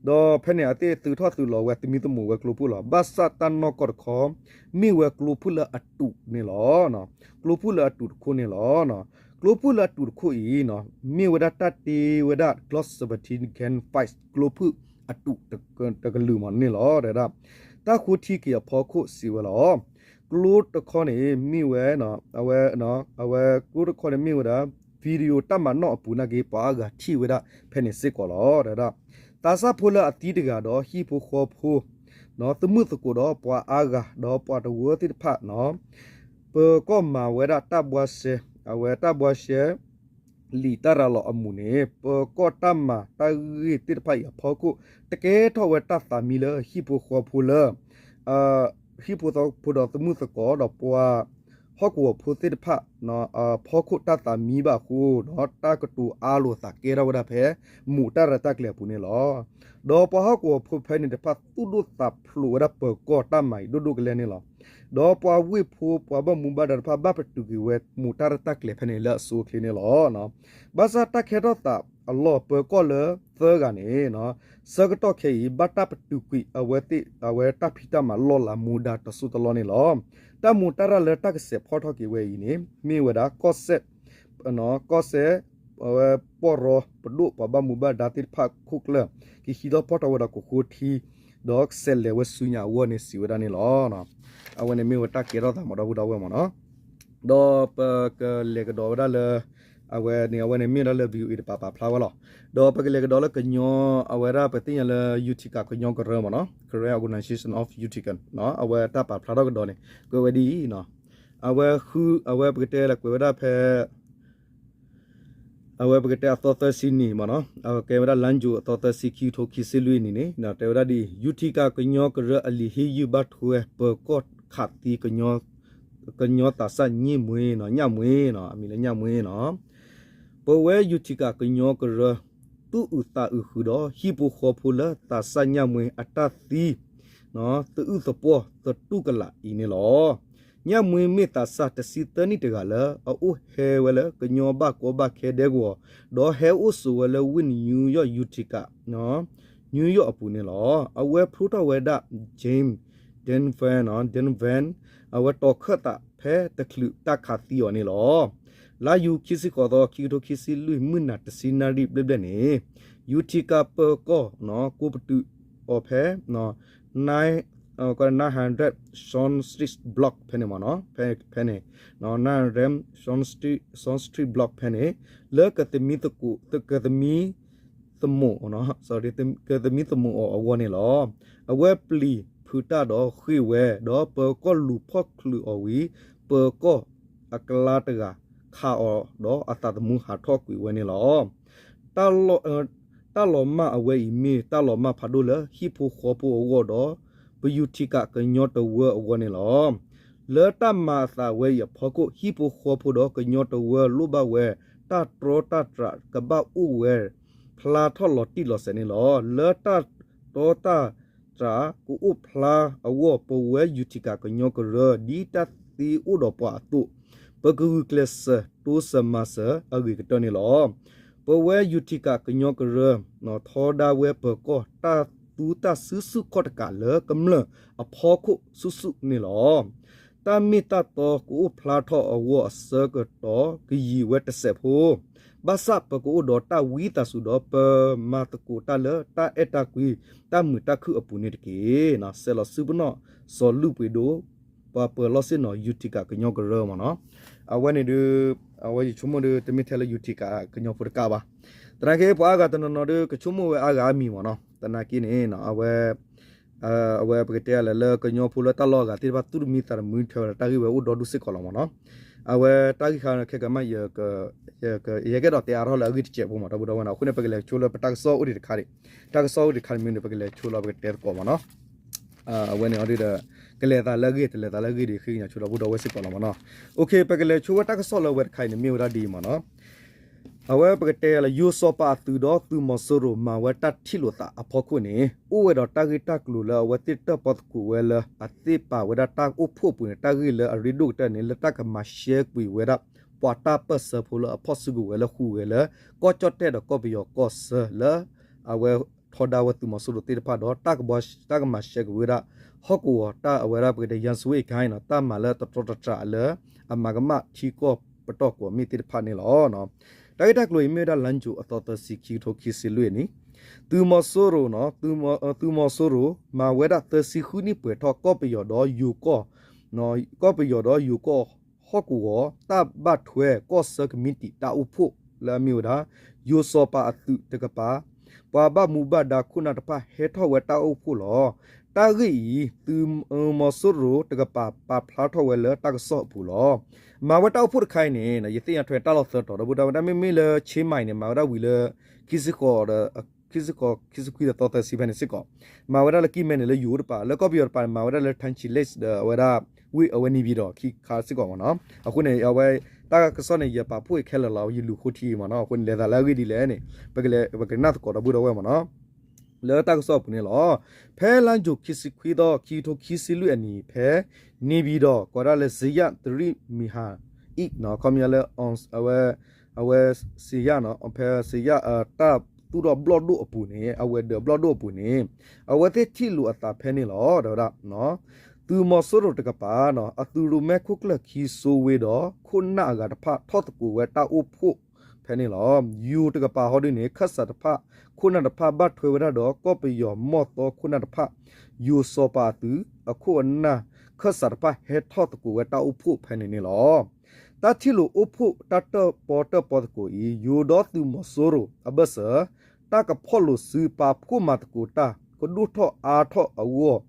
ဒီးဖဲန့ၣ် အသ့ၣ်သုးထီၣ်သုးလီၤဝဲ သမံသမိးဝဲကျိဖုၣ်လီၤ. ဘၣ်ဆၣ်တၢ်နီၢ်ကီၢ်တခီ မ့ၢ်ဝဲကျိဖုၣ်လၢအတူးန့ၣ်လီၤ. ကျိဖုၣ်လၢအတူးတခိၣ်န့ၣ်လီၤ. ကျိဖုၣ်လၢအတူးတခိၣ်အံၤ မ့ၢ်ဝဲဒၣ်တၢ်တ့ဝဲဒၣ် Glock seventeen Gen five ကျိဖုၣ်အတူးတကလုာ်မးန့ၣ်လီၤ တဲဝဲဒၣ် တၢ်ဃိထံက့ၤအဖီခိၣ်စံးဝဲလီၤ. ကျိတခီန့ၣ် မ့ၢ်ဝဲ အဝဲ အဝဲကျိတခီန့ၣ်မ့ၢ်ဝဲဒၣ် video တၢ်မၤနီၣ်အပူၤနာ်က့ ပှၤအါဂၤထံၣ်ဝဲဒၣ်ဖဲန့ၣ်စ့ၢ်ကီးလီၤ တဲဝဲဒၣ် သးစၢ်ဖိလၢအသံတဂၤဒီးဟံၣ်ဖိဃီဖိ သမုၣ်သကိးဒီးပှၤအါဂၤ ဒီးပှၤတဝၢသ့ၣ်တဖၣ် ပၢၤကီၢ်မၤဝဲဒၣ်တၢ်ဘှါရှဲ အဝဲတၢ်ဘှါရှဲ လံာ်တၢ်ရၤလီၤအမူးန့ၣ် ပၢၤကီၢ်တၢ်မၤတၢ်ဂ့ၢ်သ့ၣ်တဖၣ်အံၤအဖီခိၣ် တကဲထီၣ်ဝဲတၢ်သးမံလၢဟံၣ်ဖိဃီဖိလၢ ဟံၣ်ဖိဃီဖိဒီးသမုၣ်သကိးဒီးပှၤဟီၣ်ကဝီၤဖိသ့ၣ်တဖၣ် အဖီခိၣ်တၢ်သးမံဘၣ်အဃိဒီး တၢ်ကတိၤအါလိာ်သးကဲထီၣ်ဝဲဒၣ်ဖဲ မူးတၢ်ရဲၣ်တၢ်ကျဲၤအပူၤန့ၣ်လီၤ. ဒီးပှၤဟီၣ်ကဝီၤဖိဖဲန့ၣ်တဖၣ်သူၣ်ဒိၣ်သးဖျိးဝဲဒၣ်ပၢၤကီၢ်တၢ်မၤအံၤဒိၣ်ဒိၣ်ကလဲာ်န့ၣ်လီၤ. ဒီးပှၤဝ့ၢ်ဖိပှၤဘၣ်မူဘၣ်ဒါတဖၣ်ဘၣ်ပတုာ်ကွံာ်ဝဲမူးတၢ်ရဲၣ်တၢ်ကျဲၤဖဲန့ၣ်လၢအဆိအချ့န့ၣ်လီၤ. ဘၣ်ဆၣ်တၢ်ကဲထီၣ်သးအလီၢ်ပၢၤကီၢ်လၢသၢဂၤန့ၣ် ဆၢကတီၢ်ခဲအံၤ ဘၣ်တၢ်ပတုာ်ကွံာ်အဝဲသ့ၣ် အဝဲတၢ်ဖံးတၢ်မၤလီၢ်လၤမူဒါတစိၢ်တလီၢ်န့ၣ်လီၤ. တၢ်မူးတၢ်ရဲၣ်လၢတၢ်ကစဲးဖီၣ်ထီၣ်က့ၤဝဲအံၤန့ၣ် မ့ၢ်ဝဲဒၣ်ကီၢ်စဲၣ် ကီၢ်စဲၣ် အဝဲပီၢ်ရီပဒိၣ်ပှၤဘၣ်မူဘၣ်ဒါသ့ၣ်တဖၣ်ခိၣ်ကျၢၢ် ကဟံးထီၣ်ဖီၣ်ထီၣ်ဝဲဒီးကခိၣ်ထံ ဒီးကဆဲးလဲၤဝဲဆူညါအဂီၢ်န့ၣ်စံးဝဲဒၣ်န့ၣ်လီၤ. အဝဲန့ၣ်မ့ၢ်ဝဲတၢ်ကဲထီၣ်သးမ့ၢ်ဒီပုၢ်ဒီဝဲၢ်မ့ၢ်နီၤ. ဒီးပကလဲၤကဒီးဝဲဒၣ်လၢ အဝဲန့ၣ် အဝဲန့ၣ်မ့ၢ်ဝဲဒၣ်လၢ VOA တပာ်ပာ်ဖျါဝဲလီၤ. ဒီးပကလဲၤကဒီးလၢကညီ အဝဲဒၣ်ပသ့ၣ်ညါလၢ Utica ကညီကရၢမ့ၢ်နီၤ Karen Organization of Utica အဝဲတၢ်ပာ်ဖျါထီၣ်ကဒီးန့ၣ် ကွဲးဝဲဒ်အံၤနီၤ. အဝဲဃု အဝဲပကတဲလၢကွဲးဝဲဒၣ်ဖဲ အဝဲပကတဲအသီသၢဆံနံၣ်မ့ၢ်နီၤ အဝဲကဲဝဲဒၣ်လါယူၤအသီသၢဆံ ခံကထိခံဆံလွံၢ်နံၣ်န့ၣ် တဲဝဲဒၣ်ဒ်အံၤ Utica ကညီကရၢအလံာ်ဟ့ၣ်ယုၢ်ဘၣ်ထွဲ ပၢၤကီၢ်ခးသံ ကညီသးစၢ်ညၣ်မှ့နီၤ ညၣ်မှ့နီၤ အမံၤလၢညၣ်မှ့နီၤ ပဝဲ Utica ကညီကရၢ သူၣ်အုးသးအုးဃုာ်ဒီး ဟံၣ်ဖိဃီဖိလၢသးစၢ်ညၣ်မှ့အတၢ်သံ သအုၣ်သပှီၢ်သတူၢ်ကလာ်အံၤန့ၣ်လီၤ. ညၣ်မှ့မ့ၢ်သးစၢ်တဆံသၢနံၣ်တဂၤလၢ အအိၣ်ဟဲဝဲလၢကညီဘၣ်ကီဘၣ်ခဲဒဲကဝီၤ ဒီးဟဲအိၣ်ဆိးဝဲလၢဝ့ၢ် New York Utica New York အပူၤန့ၣ်လီၤ. အဝဲဖျိထီၣ်ဝဲဒၣ် James Denvin Denvin အဝဲတီၤခၢၣ်သးဖဲတချုးတၢ်ခးသံအီၤန့ၣ်လီၤ. လါယူၤခံဆံဃိးသီ ခံကထိခံဆံလွံၢ် မုၢ်နၤတဆံနၣ်ရံၣ်ဘျဲၣ်ဘျဲၣ်န့ၣ် Utica ပၢၤကီၢ် ကိးပတုာ်အီၤဖဲ nine hundred Short Street Block ဖဲန့ၣ်မ့ၢ်နီၤ ဖဲန့ၣ် nine hundred Short Street Block ဖဲန့ၣ် လၢကသမံသကိး ကသမံ သမိး ကသမံသမိးအီၤအဂီၢ်န့ၣ်လီၤ. အဝဲပျံၤဖုးတၢ်ဒီးဃ့ၢ်ဝဲ ဒီးပၢၤကီၢ်လူၤဖီၣ်ချုးအီၤဝံၤ ပၢၤကီၢ်အကျါတဂၤခးအီၤ ဒီးအသးသမူဟးထီၣ်ကွံာ်ဝဲန့ၣ်လီၤ. တၢ်လီၤမၢ်အဝဲအံၤမ့ၢ်တၢ်လီၤမၢ်ဖးဒိၣ်လၢဟံၣ်ဖိဃီဖိအဂီၢ်ဒီး ပ Utica ကညီတဝၢအဂီၢ်န့ၣ်လီၤ. လၢတၢ်မၤအသးဝဲအံၤအဖီခိၣ် ဟံၣ်ဖိဃီဖိဒီးကညီတဝၢလိၣ်ဘၣ်ဝဲ တၢ်တြီတၢ်တြးကဘၣ်အိၣ်ဝဲ ဖျါထီၣ်လီၤတံၢ်လီၤဆဲးန့ၣ်လီၤ. လၢတၢ်တြီတၢ်တြးကအိၣ်ဖျါအဂီၢ် ပဝဲ Utica ကညီကရၢ ဒ်တၢ်သ့အိၣ်ဒီးပှၤအသိး ပကဂုာ်ကျဲးစၢးတိစၢၤမၤစၢၤအဂ့ၢ်ကတၢၢ်န့ၣ်လီၤ. ပဝဲ Utica ကညီကရၢ ထီဒါဝဲပၢၤကီၢ်တၢ်သူတၢ်စုဆူၣ်ခီၣ်တကးလၢကမျၢၢ်အဖီခိၣ်ဆူၣ်ဆူၣ်န့ၣ်လီၤ. တၢ်မ့ၢ်တၢ်တီကအိၣ်ဖျါထီၣ်အဂီၢ်အဆၢကတီၢ်ကယံာ်ဝဲတစဲးဖိ ဘၣ်ဆၣ်ပကအိၣ်ဒီးတၢ်ဝံသးစူၤဒီးပမၤသကိးတၢ်လၢတၢ်အဲၣ်တၢ်ကွံ တၢ်မုာ်တၢ်ခုၣ်အပူၤန့ၣ်တက့ၢ်. စဲးလီၤစုပနီၣ် စီၤလုၢ်ပှ့ၤဒိၣ် ပှၤပၢၤလီၢ်ဆ့ၣ်နီၤ Utica ကညီကရၢမ့ၢ်နီၤ. အဝဲန့ၣ်ဒုး အဝဲယဆိကမိၣ်ဒုး တမ့ၢ်ထဲလၢ Utica ကညီဖိတကးဘၣ်. သနာ်က့ ပှၤအါဂၤတနီၤနီၤဒုး ကဆိကမိၣ်ဝဲအါဂၤအမံၤမ့ၢ်နီၤ. သနာ်က့န့ၣ် အဝဲ အဝဲပကတဲလၢ လၢကညီဖိလၢတၢ်လီၢ်အဂၤသ့ၣ်တဖၣ် သူၣ်တမံသးတမုာ်ထဲဝဲလၢတၢ်ဂ့ၢ်ဝဲအိၣ်ဒီဒူၣ်စ့ၢ်ကီးလီၤမ့ၢ်နီၤ. အဝဲတၢ်ဂ့ၢ်ခါခဲကမၣ် ယကအဲၣ်ဒိးတဲအါထီၣ်လၢအဂ့ၢ်တစဲးဖိမ့ၢ် ဒီပုၢ်ဒီဝဲၢ်နီၤ. အဃိန့ၣ် ပကလဲၤဆိလၢပတၢ်ကစီၣ်အိၣ်ဒံးတခါဒံး, တၢ်ကစီၣ်အိၣ်ဒံးတခါန့ၣ်မ့ၢ်ဒီး ပကလဲၤဆိလီၤပကတဲသကိးမ့ၢ်နီၤ. အဝဲန့ၣ်အီၤဒုးဒီး ကလဲၤသးလၢအဂ့ၢ် တလဲၤသးလၢအဂ့ၢ်ဒံး ဃ့ကညးဆိဒီပုၢ်ဒီဝဲၢ်စ့ၢ်ကီးလီၤမ့ၢ်နီၤ. ပကလဲၤဆိဝဲတၢ်ကစီၣ်လၢအဝဲတခါအံၤန့ၣ် မ့ၢ်ဝဲဒၣ်ဒ်အံၤမ့ၢ်နီၤ. အဝဲပကတဲလၢ ယိၤစီၤပၤအသုးဒီးသုးမီၤစိရိၤမၤဝဲတၢ်ထံၣ်လိာ်သးအဖီခိၣ်န့ၣ် အိၣ်ဝဲဒီးတၢ်ဂ့ၢ်တၢ်ကျိၤလၢအဝဲသ့ၣ်တၢၣ်ပီသကိးဝဲလၢ အသ့ၣ်ပာ်ဝဲဒၣ်တၢ်အိၣ်ဖှိၣ်အပူၤန့ၣ် တၢ်ဂ့ၢ်လၢအရ့ဒိၣ်ကတၢၢ်န့ၣ် လၢတၢ်ကမၤရှဲကွံာ်ဝဲဒၣ် ပှၤတၢ်ပၢၢ်ဆၢဖိလၢအဖီၣ်စုကဝဲၤလၢဃုာ်ဝဲလၢ ကီၢ်ကၠီၣ်တဲၣ်ဒီးကီၢ်ပယီၤကီၢ်ဆၢလၢ အဝဲထီဒါဝဲသုးမီၤစိရိၤသ့ၣ်တဖၣ်ဒီး တၢ်ကဘီ တၢ်ကမၤရှဲကွံာ်ဝဲဒၣ် ဟီၣ်ကဝီၤတၢ်အဝဲဒၣ်ပကတဲ ယၤစဝ့အကါနီၤ တၢ်မၤလၢတတြီတတြးလၢ အမၤကမၣ်ထံကီၢ်ပတီၢ်ကိးမ့ၢ်သ့ၣ်တဖၣ်န့ၣ်လီၤ. တၢ်ဂ့ၢ်တၢ်ကျိၤအံၤမ့ၢ်ဝဲဒၣ်လါယူၤအသီသၢဆံ ခံကထိခံဆံလွံၢ်နံၣ် သုးမီၤစိရိၤ သုးမီၤစိရိၤ မၤဝဲဒၣ်သၢဆံဃုနံၣ်ပှဲၤထီၣ် ကီၢ်ပယီၤဒီးယိၤကီၢ် ကီၢ်ပယီၤဒီးယိၤကီၢ်ဟီၣ်ကဝီၤ တၢ်ဘၣ်ထွဲကီၢ်ဆၢကမံးတံာ်တၢ်အိၣ်ဖှိၣ်လၢအမ့ၢ်ဝဲဒၣ် ယိၤစီၤပၤအသုးတကပၤ ပှၤဘၣ်မူဘၣ်ဒါခိၣ်နၢ်တဖၣ် ဟဲထီၣ်ဝဲတၢ်အိၣ်ဖှိၣ်လီၤ. တၢ်ဂ့ၢ်အံၤ သုးမီၤစိရိၤတကပၤ ပာ်ဖျါထီၣ်ဝဲလၢတၢ်ကစီၣ်အပူၤလီၤ. မၤဝဲတၢ်အိၣ်ဖှိၣ်တခါအံၤန့ၣ် ယသ့ၣ်ညါထွဲတၢ်လီၢ်သၢတီၤ ဒီပုၢ်ဒီဝဲၢ် မ့မ့ၢ်လၢ ခ့မၤအံၤန့ၣ် မၤဝဲဒၣ်ဝံၤလၢ ခံဆံဃိး ခံဆံဃိး ခံဆံခွံဒီးသီသၢဆံဖဲန့ၣ်စ့ၢ်ကီး, မၤဝဲဒၣ်လၢကံၢ်မဲန့ၣ်လၢယိၤတပၤ လၢကီၢ်ပယီၤတပၤန့ၣ် မၤဝဲဒၣ်လၢ ထၣ်ချံလ့း ဒီးအဝဲဒၣ် ဝ့ၢ်အဝဲန့ၣ် န့ၣ်ပၠံၤဒီးခံခါစ့ၢ်ကီးမ့ၢ်နီၤ. အဃိန့ၣ် အဝဲ တၢ်ကစီၣ်န့ၣ် ယပာ်ဖှိၣ်ခဲလၢာ်လီၤ ယလူၤဃိထံမ့ၢ်နီၤ. အဃိန့ၣ် လဲၤသးလၢအဂ့ၢ်ဒ်လဲၣ်န့ၣ် ပကလဲၤ ပကနၣ်သကိးဒီပုၢ်ဒီဝဲၢ်မ့ၢ်နီၤ လၢတၢ်ကစီၣ်အပူၤန့ၣ်လီၤ. ဖဲလါယူၤခံဆံခွံသီ ခံကထိခံဆံလွံၢ်အနံၤ ဖဲန့ၣ်ပၠံၤဒီး ကိးဒၣ်လၢ စံယၣ်တရံးမံၤဟၤအံၣ် ခီပညီလၢ အဝဲ အဝဲ စံယၣ်နီၤ ဖဲစံယၣ် တၢ်သူၣ်ထီၣ်ဘျီၣ်ဒိၣ်အပူၤန့ၣ် အဝဲၤဒၢးဘျီၣ်ဒိၣ်အပူၤန့ၣ် အဝဲသ့ၣ်ထံၣ်လိာ်အသးဖဲန့ၣ်လီၤ. ဒီးဝဲဒၣ် သုးမီၤစိရိၤတကပၤ အသုးရိၣ်မဲခိၣ်ကျၢၢ်ခံစိဝ့ဒီး ခိၣ်နၢ်အဂၤတဖၣ် ထီၣ်သကိးဝဲတၢ်အိၣ်ဖှိၣ်ဖဲန့ၣ်လီၤ. ယိၤတကပၤဟီဒုန့ၣ် ခၢၣ်စးတဖၣ် ခိၣ်နၢ်တဖၣ် ဘၣ်ထွဲဝဲဒၣ်ဒီး ကီၢ်ပယီၤမီၢ်သီခိၣ်နၢ်တဖၣ် ယိၤစီၤပၤအသုး အခိၣ်အနၢ် ခၢၣ်စးတဖၣ် ဟဲထီၣ်သကိးဝဲတၢ်အိၣ်ဖှိၣ်ဖဲန့ၣ်န့ၣ်လီၤ. တၢ်ထံၣ်လိာ်အိၣ်ဖှိၣ်တၢ်တၢၣ်ပီတၢၣ်ပီသကိးအံၤ ယိၤဒီးသုးမီၤစိရိၤအဘၢၣ်စၢၤ တၢ်ကဖီၣ်လိာ်စုပာ်ဖှိၣ်မၤသကိးတၢ် ကဒိၣ်ထီၣ်အါထီၣ်အဂီၢ်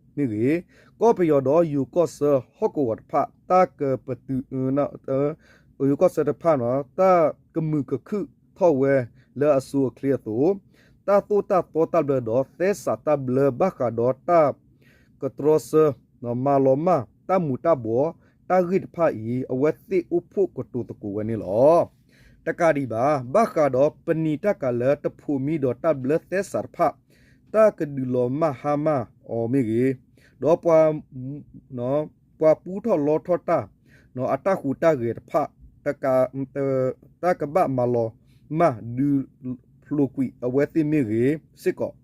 မ့ၢ်ဂ့ၤ, ကီၢ်ပယီၤဒီးယိၤကီၢ်ဆၢဟီၣ်ကဝီၤတဖၣ် တၢ်ကပတုာ် ယိၤကီၢ်ဆၢတဖၣ် တၢ်ကမုာ်ကခုၣ်ထီၣ်ဝဲလၢအစိၤအချ့အသိး, တၢ်သိၣ်တၢ်သီတၢ်ဘျၢဒီး သဲစးတၢ်ဘျၢဘၣ်ဃးဒီးတၢ်ကတြီဆၢ မၤလီၤမၢ်တၢ်မူၤတၢ်ဘှီး တၢ်ဂ့ၢ်တဖၣ်အံၤ အဝဲသ့ၣ်အိၣ်ဖှိၣ်ကတိၤသကိးဝဲန့ၣ်လီၤ. တကးဒံးဘၣ် ဘၣ်ဃးဒီးပနံာ်တၢ်ကၤလၢတဖိးမံဒီးတၢ်ဘျၢသဲစးတဖၣ် တၢ်ကဒုးလီၤမၢ်ဟါမၢ်အီၤမ့ၢ်ဂ့ၤ, ဒီး ပှၤပူထီၣ်လီထီၣ်တၢ် အတၢ်ဟူးတၢ်ဂဲၤတဖၣ် တၢ်ကဘၣ်မၤလီၤမၢ်ဒုးဖျိးကွံာ်အဝဲသ့ၣ်မ့ၢ်ဂ့ၤစ့ၢ်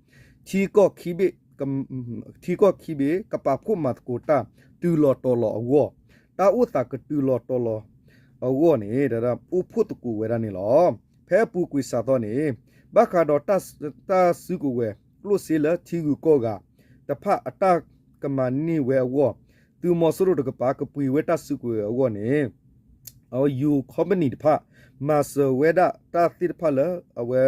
ကီး, ထံကီၢ်ခံဘ့ၣ် ထံကီၢ်ခံဘ့ၣ် ကပာ်ဖှိၣ်မၤသကိးတၢ်တုၤလီၤတီၤလီၤအဂီၢ်, တၢ်အိၣ်သးကတုၤလီၤတီၤလီၤအဂီၢ်န့ၣ် အိၣ်ဖှိၣ်သကိးဝဲဒၣ်န့ၣ်လီၤ. ဖဲအပူၤကွံာ်စးသီန့ၣ် ဘၣ်ဃးဒီးတၢ်စုကဝဲၤကျိၣ်စ့လၢထံဂုၤကီၢ်ဂၤတဖၣ်အတၢ်ကမၤန့ၢ်ဝဲအဂီၢ်, သုးမီၤစိရိၤတကပၤကပှ့ၤဝဲတၢ်စုကဝဲၤအဂီၢ်န့ၣ် အဝဲယိၤ company တဖၣ် မၤစၢၤဝဲဒၣ်တၢ်သ့ၣ်တဖၣ်လၢအဝဲ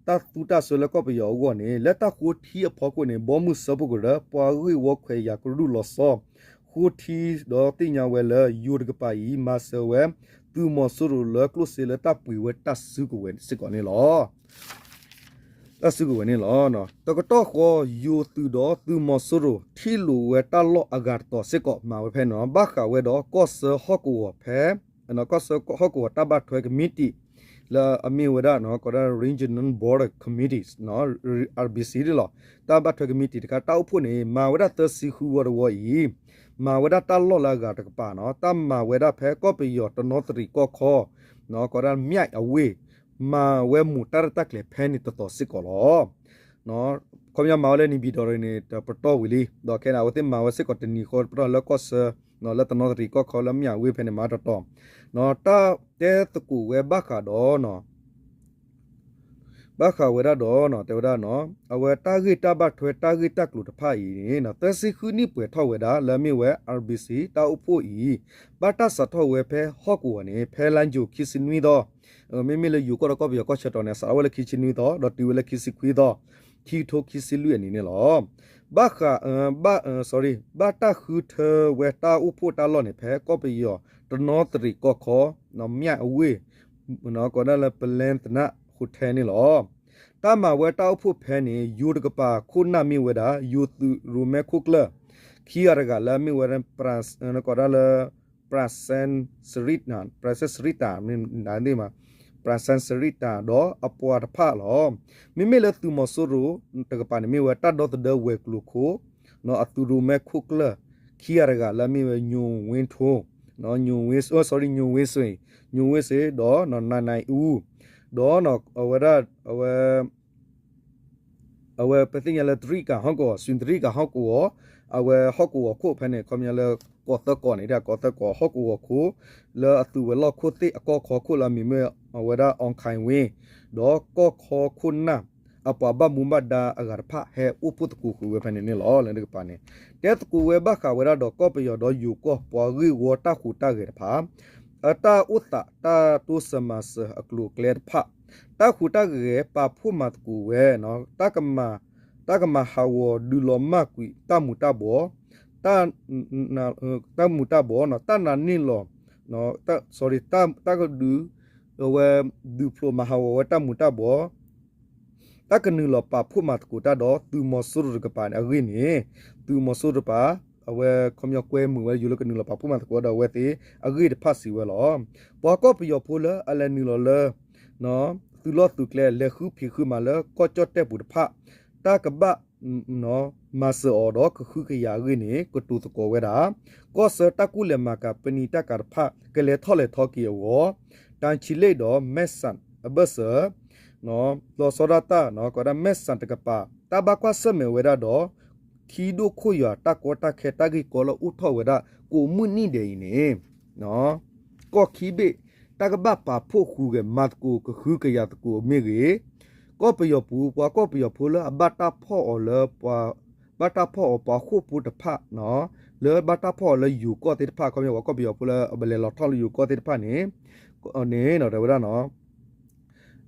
တၢ်သူတၢ်စွဲလၢကီၢ်ပယီၤအဂီၢ်န့ၣ် လၢတၢ်ဃိထံအဖီခိၣ်န့ၣ် ဘီမုၢ်စၢဖှိၣ်ကရၢ ပှၤဂ့ၢ်ဝီခွဲးယာ်ကရူၢ်လီၤဆီ ဃိထံဒီးသ့ၣ်ညါဝဲလၢယိၤတကပၤအံၤ မၤစၢၤဝဲ သုးမီၤစိရိၤလၢကျိၣ်စ့လၢတၢ်ပှ့ၤဝဲတၢ်စုကဝဲၤစ့ၢ်ကီးန့ၣ်လီၤ. တၢ်စုကဝဲၤန့ၣ်လီၤ. တကတီၢ်ဃီ ယိၤသုးဒီးသုးမီၤစိရိၤ ထံၣ်လိာ်ဝဲတၢ်လီၢ်အဂၤတတီၤစ့ၢ်ကီး မၤဝဲဖဲန့ၣ်လီၤ. ဘၣ်ဃးဝဲဒီးကီၢ်စၢဟီၣ်ကဝီၤဖဲ ကီၢ်စၢဟီၣ်ကဝီၤတၢ်ဘၣ်ထွဲကမံးတံာ် လၢအမ့ၢ်ဝဲဒၣ် ကီးဒၣ် Regional Border Committees RBC န့ၣ်လီၤ. တၢ်ဘၣ်ထွဲကမံးတံာ်တခါ တၢ်အိၣ်ဖှိၣ်န့ၣ် မၤဝဲဒၣ်သၢဆံဃုဝီတဝီအံၤ မၤဝဲဒၣ်တၢ်လီၢ်လၢအဂၤတကပၤန့ၣ် တၢ်မၤဝဲဒၣ်ဖဲကီၢ်ပယီၤတနီသရံၣ်ကီၢ်ခီ ကီးဒၣ် မြဝတီ မၤဝဲမူးတၢ်ရဲၣ်တၢ်ကျဲၤဖဲန့ၣ်တတီၤစ့ၢ်ကီးလီၤ. ခီပညီမၤဝဲလၢန့ၣ်ပၠံၤတီၤန့ၣ် တပတီၢ်ဝံၤလံ ဒီးခဲန့ၣ် အဝဲသ့ၣ်မၤဝဲစ့ၢ်ကီးတနံၤဃီ ပတီၢ်လၢကီၢ်ဆၢ လၢတနီသရံၣ်ကီၢ်ခီလၢ မြဝတီ ဖဲန့ၣ်မၤတတီၤ တၢ်တဲသကိးဝဲဘၣ်ဃးဒီး ဘၣ်ဃးဝဲဒၣ်ဒီး တဲဝဲဒၣ် အဝဲတၢ်ဂ့ၢ်တၢ်ဘၣ်ထွဲတၢ်ဂ့ၢ်တၢ်ကျိၤတဖၣ်အံၤန့ၣ် သၢဆံဃုနံၣ်ပှဲၤထီၣ်ဝဲဒၣ် လၢအမ့ၢ်ဝဲ RBC တၢ်အိၣ်ဖှိၣ်အံၤ ဘၣ်တၢ်စးထီၣ်ဝဲဖဲဟီၣ်ကဝီၤန့ၣ် ဖဲလါယူၤခံဆံနွံသီ မ့မ့ၢ်လၢယိၤကီၢ်ဒီးကီၢ်ပယီၤကီၢ်ဆၢတီၤန့ၣ် စးထီၣ်ဝဲလၢခံဆံနွံသီ ဒီးတုၤဝဲလၢခံဆံခွံသီ ခံကထိခံဆံလွံၢ်အနံၤန့ၣ်လီၤ. ဘၣ်ဃး ဘၣ် sorry ဘၣ်တၢ်ဃုထၢဝဲတၢ်အိၣ်ဖှိၣ်တၢ်လီၢ်န့ၣ် ဖဲကီၢ်ပယီၤတနီသရံၣ်ကီၢ်ခီ မြဝတီ ကီးဒၣ်လၢ ပလဲသနၣ် hotel န့ၣ်လီၤ. တၢ်မၤဝဲတၢ်အိၣ်ဖှိၣ်ဖဲန့ၣ် ယိၤတကပၤခိၣ်နၢ်မ့ၢ်ဝဲဒၣ် ယိၤသုးရိၣ်မဲခိၣ်ကျၢၢ် ခံဂၤတဂၤလၢအမ့ၢ်ဝဲ ကီးဒၣ်လၢ Prasen Sri တၢ် Prasen Sri တၢ် Prasen Sri တၢ် ဒီးအပှၤတဖၣ်လီၤ. မ့မ့ၢ်လၢသုးမီၤစိရိၤတကပၤန့ၣ် မ့ၢ်ဝဲတၢ်ဒီသဒၢဝဲၤကျိၤခိၣ် အသုးရိၣ်မဲခိၣ်ကျၢၢ် ခံဂၤတဂၤလၢအမ့ၢ်ဝဲ ညိၣ်ဝ့ထိ ညိၣ်ဝ့ sorry ညိၣ်ဝ့စ့ ညိၣ်ဝ့စ့ ဒီး နၤနၤအူ ဒီး အဝဲဒၣ် အဝဲ အဝဲပသ့ၣ်ညါလၢတရံးကၤဟီၣ်ကဝီၤ စူၤတရံးကၤဟီၣ်ကဝီၤ အဝဲဟီၣ်ကဝီၤခိၣ်ဖဲန့ၣ် ခီပညီလၢ ကီးသၢကီးန့ၣ် ကီးသၢကီးဟီၣ်ကဝီၤခိၣ် လၢအသုးဝဲၤလီၢ်ခိၣ်သ့ၣ်အကီၢ်ခီခိၣ်လၢအမံၤမ့ၢ် အဝဲဒၣ် အောင်ခိုင်ဝင်း ဒီးကီၢ်ခီခိၣ်နၢ် အပှၤဘၣ်မူဘၣ်ဒါအဂၤတဖၣ် ဟဲအိၣ်ဖှိၣ်သကိးဃုာ်ဝဲဖဲန့ၣ်န့ၣ်လီၤ. လၢတကပၤန့ၣ် တဲသကိးဝဲဘၣ်ဃးဝဲဒၣ်ဒီးကီၢ်ပယီၤဒီးယိၤကီၢ်ပှၤဂ့ၢ်ဝီတၢ်ဟူးတၢ်ဂဲၤတဖၣ် အတၢ်အိၣ်သးတၢ်တိစၢၤမၤစၢၤအကျိၤအကျဲတဖၣ် တၢ်ဟူးတၢ်ဂဲၤပာ်ဖှိၣ်မၤသကိးဝဲ တၢ်ကမၤ တၢ်ကမၤဟးဂီၤဒုးလီၤမၢ်ကွံာ်တၢ်မူးတၢ်ဘှီး, တၢ်မူးတၢ်ဘှီး, တၢ်နာ်န့ၢ်လီၤ, တၢ်ကဒုးဝဲဒုးဖျိးမၤဟးဂီၤဝဲတၢ်မူးတၢ်ဘှီး တၢ်ကနုာ်လီၤပာ်ဖှိၣ်မၤသကိးတၢ်ဒီးသုးမီၤစိရိၤတကပၤန့ၣ်အဂ့ၢ်န့ၣ်, သုးမီၤစိရိၤတကပၤ အဝဲခီပညီကွဲမုာ်ဝဲယိၤလၢကနုာ်လီၤပာ်ဖှိၣ်မၤသကိးဒီးအဝဲသ့ၣ်အဂ့ၢ်တဖၣ်စံးဝဲလီၤ. ပှၤကီၢ်ပယီၤဖိလၢအလဲၤနုာ်လီၤလၢ သုးလီၢ်သုးကျဲ လဲၤဃုဖံးဃုမၤလၢကီၢ်ကၠီၣ်တဲၣ်ပူၤတဖၣ် တၢ်ကဘၣ် မၤစၢၤအီၤဒီးကဟုကယာ်အဂ့ၢ်န့ၣ် ကတိၤသကိးဝဲဒၣ် ကီၢ်ဆၢတၢ်ကူၣ်လဲၤမၤကၤပနံာ်တၢ်ကၤတဖၣ် ကလဲၤထီၣ်လဲၤထီက့ၤအဂီၢ် တၢ်ဆံလ့ၣ်ဒီးမဲၢ်စၣ်အဘၢၣ်စၢၤ လီၤဆီဒၣ်တၢ် ကိးဒၣ်မဲၢ်စၣ်တကပၤ တၢ်ဘၣ်ကွၢ်ဆၢၣ်မဲာ်ဝဲဒၣ်ဒီး ထံဒိၣ်ခိၣ်ယွၤတၢ်ကီတၢ်ခဲတၢ်ဂ့ၢ်ကီလၢအိၣ်ထီၣ်ဝဲဒၣ်ကိးမုၢ်နံၣ်ဒဲးအံၤန့ၣ် ကီၢ်ခံဘ့ၣ် တၢ်ကဘၣ်ပာ်ဖှိၣ်ဃုာ်ဂဲၤမၤသကိးကဟုကယာ်သကိးမ့ၢ်ဂ့ၤ, ကီၢ်ပယီၤပူၤ ပှၤကီၢ်ပယီၤဖိလၢအဘၣ်တၢ်ဖီၣ်အီၤလၢ ဘၣ်တၢ်ဖီၣ်အီၤပှၤဃိာ်ဖိတဖၣ် လၢဘၣ်တၢ်ဖီၣ်အီၤလၢယိၤကီၢ်သ့ၣ်တဖၣ် ခီပညီပှၤကီၢ်ပယီၤဖိလၢအလဲၤလီၤထီၣ်လၢယိၤကီၢ်သ့ၣ်တဖၣ်န့ၣ် န့ၣ် တဲဝဲဒၣ်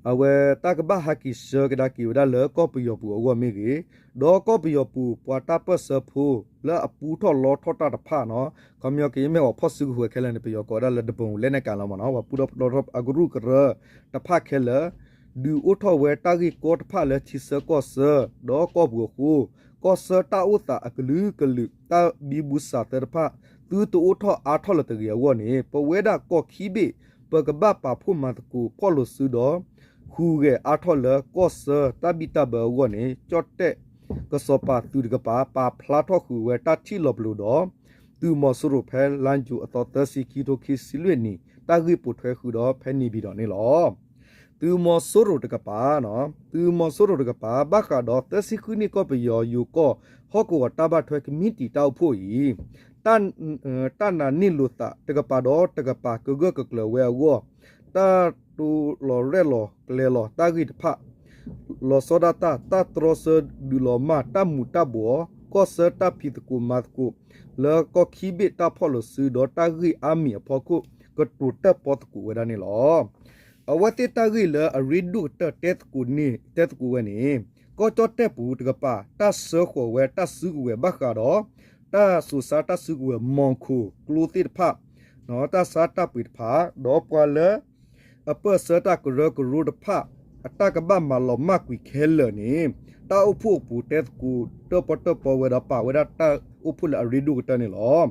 အဝဲတၢ်ကဘၣ်ဟးက့ၤဆှၢကဒါက့ၤဝဲဒၣ်လၢကီၢ်ပယီၤပူၤအဂီၢ်မ့ၢ်ဂ့ၤ, ဒီးကီၢ်ပယီၤပူၤ ပှၤတၢ်ပၢၢ်ဆၢဖိ လၢအပူထီၣ်လီထီၣ်တၢ်တဖၣ်နီၤ, ခီပညီက့ၤမ့ၢ်အီၤဖီၣ်စုကဝဲၤခဲလၢာ်န့ၣ် ပယီၤကိးဝဲဒၣ်လၢ တဘုံလက်နက်ကိုင် လီၤမးနီၤ, ပှၤပူထီၣ်လီထီၣ်အကရူၢ်ကရၢတဖၣ်ခဲလၢာ် ဒုးအိၣ်ထီၣ်ဝဲတၢ်ဂ့ၢ်ကီတဖၣ်လၢထံဆၢကီၢ်ဆၢ ဒီးကီၢ်ပူၤအဃိ, ကီၢ်ဆၢတၢ်အိၣ်သးအကလုာ်ကလုာ် တၢ်ဘံဘူစးသၢတဖၣ် သုတအိၣ်ထီၣ်အါထီၣ်လၢၤတဂ့ၤအဂီၢ်န့ၣ် ပဝဲဒၣ်ကီၢ်ခံဘ့ၣ် ပကဘၣ်ပာ်ဖှိၣ်မၤသကိးဖီၣ်လိာ်စုဒီး ဟူးဂဲၤအါထီၣ်လၢကီၢ်ဆၢတၢ်ဘံၣ်တၢ်ဘၢအဂီၢ်န့ၣ် ကၠီၣ်တဲၣ်ကစီၤပၤသုးတကပၤ ပာ်ဖျါထီၣ်ဃုာ်ဝဲတၢ်ထံၣ်လီၤပလိာ်ဒီး သုးမီၤစိရိၤဖဲလါယူၤအသီသၢဆံ ခံကထိခံဆံလွံၢ်နံၣ် တၢ်ဂ့ၢ်ပိာ်ထွဲဃုာ်ဒီးဖဲန့ၣ်ပၠံၤဒီးန့ၣ်လီၤ. သုးမီၤစိရိၤတကပၤ, သုးမီၤစိရိၤတကပၤ ဘၣ်ဃးဒီးသၢဆံဃုနံၣ်ကီၢ်ပယီၤယိၤကီၢ် ဟီၣ်ကဝီၤတၢ်ဘၣ်ထွဲကမံးတံာ်တၢ်အိၣ်ဖှိၣ်အံၤ တၢ်နာ်န့ၢ်လိာ်သးတကပၤဒီးတကပၤကဂၢၢ်ကကျၢၤဝဲအဂီၢ် တၢ်တိလီၤရဲၣ်လီၤကျဲၤလီၤတၢ်ဂ့ၢ်တဖၣ် လီၤဆီဒၣ်တၢ် တၢ်တြီဆၢဒုးလီၤမၢ်တၢ်မူးတၢ်ဘှီး ကီၢ်ဆၢတၢ်ဖံးသကိးမၤသကိး လၢကီၢ်ခံဘ့ၣ်တၢ်ဖီၣ်လိာ်စုဒီးတၢ်ဂ့ၢ်အါမံၤအဖီခိၣ် ကတိၤတၢၣ်ပီၣ်သကိးဝဲဒၣ်န့ၣ်လီၤ. အဝဲသ့ၣ်တၢ်ဂ့ၢ်လၢအရ့ဒိၣ်ကတၢၢ်တဲသကိးန့ၣ် တဲသကိးဝဲန့ၣ် ကီၢ်ကၠီၣ်တဲၣ်ပူၤတကပၤ တၢ်ဆှၢဃီၤဝဲတၢ်စုကဝဲၤဘၣ်ဃးဒီး တၢ်စိၤဆါတၢ်စုကဝဲၤ မီၢ်ခိၣ်ကျိသ့ၣ်တဖၣ် တၢ်ဆါတၢ်ပှ့ၤတဖၣ် ဒီးပှၤလၢ အပၢၢ်ဆၢတၢ်ကရၢကရိတဖၣ် အတၢ်ကဘၣ်မၤလီၤမၢ်ကွံာ်ခဲလၢာ်န့ၣ် တၢ်အိၣ်ဖှိၣ်အပူၤတဲသကိးတၢၣ်ပီၣ်တၢၣ်ပီဝဲဒီးပာ်ဝဲဒၣ်တၢ်အိၣ်ဖှိၣ်လၢအရ့ဒိၣ်ကတၢၢ်န့ၣ်လီၤ.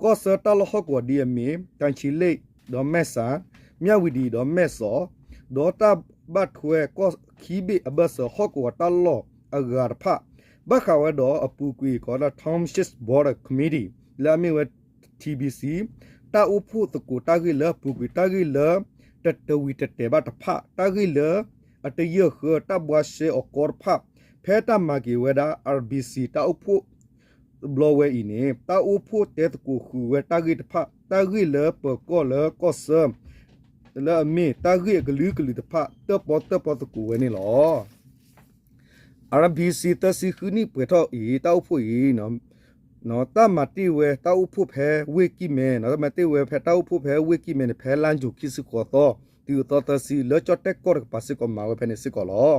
ကီၢ်ဆၢတၢ်လီၢ်ဟီၣ်ကဝီၤဒ်အမ့ၢ် တၢ်ဆံလ့ၣ် ဒီးမဲၢ်စၣ်, မၠၣ်ဝံၤဒံၣ်ဒီးမဲၢ်စီး, ဒီးတၢ်ဘၣ်ထွဲကီၢ်ခံဘ့ၣ်အဘၢၣ်စၢၤဟီၣ်ကဝီၤတၢ်လီၢ်အဂၤတဖၣ် ဘၣ်ဃးဝဲဒီးအပူၤကွံာ်ကိးလၢ Township Border Committee လၢအမ့ၢ်ဝဲ T B C တၢ်အိၣ်ဖှိၣ်သကိးတၢ်ဂ့ၢ်လၢအပူၤကွံာ်တၢ်ဂ့ၢ်လၢ တတဝံၤတတဲာ်ဘၣ်တဖၣ် တၢ်ဂ့ၢ်လၢ အတယၢၢ်ဃၢတၢ်ဘှါရှဲအီၤကီတဖၣ် ဖဲတၢ်မၤက့ၤဝဲဒၣ် R B C တၢ်အိၣ်ဖှိၣ် ဘျီဝဲအံၤန့ၣ် တၢ်အိၣ်ဖှိၣ်တဲသကိးဃုာ်ဝဲတၢ်ဂ့ၢ်တဖၣ် တၢ်ဂ့ၢ်လၢပၢၤကီၢ်လၢကီၢ်ဆၢ လၢအမ့ၢ်တၢ်ဂ့ၢ်အကလုာ်ကလုာ်တဖၣ် တၢၣ်ပီၣ်တၢၣ်ပီသကိးဝဲန့ၣ်လီၤ. R B C သၢဆံဃုနံၣ်ပှဲၤထီၣ်အံၤ တၢ်အိၣ်ဖှိၣ်အံၤ တၢ်မၤတ့ၢ်ဝဲတၢ်အိၣ်ဖှိၣ်ဖဲဝ့ၢ်ကံၢ်မဲ တၢ်မၤတ့ၢ်ဝဲဖဲတၢ်အိၣ်ဖှိၣ်ဖဲဝ့ၢ်ကံၢ်မဲန့ၣ် ဖဲလါယူၤခံဆံဃိးသီ တုၤအသီသၢဆံ လၢကၠီၣ်တဲၣ်ကီၢ်တကပၤစ့ၢ်ကီးမၤဝဲဖဲန့ၣ်စ့ၢ်ကီးလီၤ.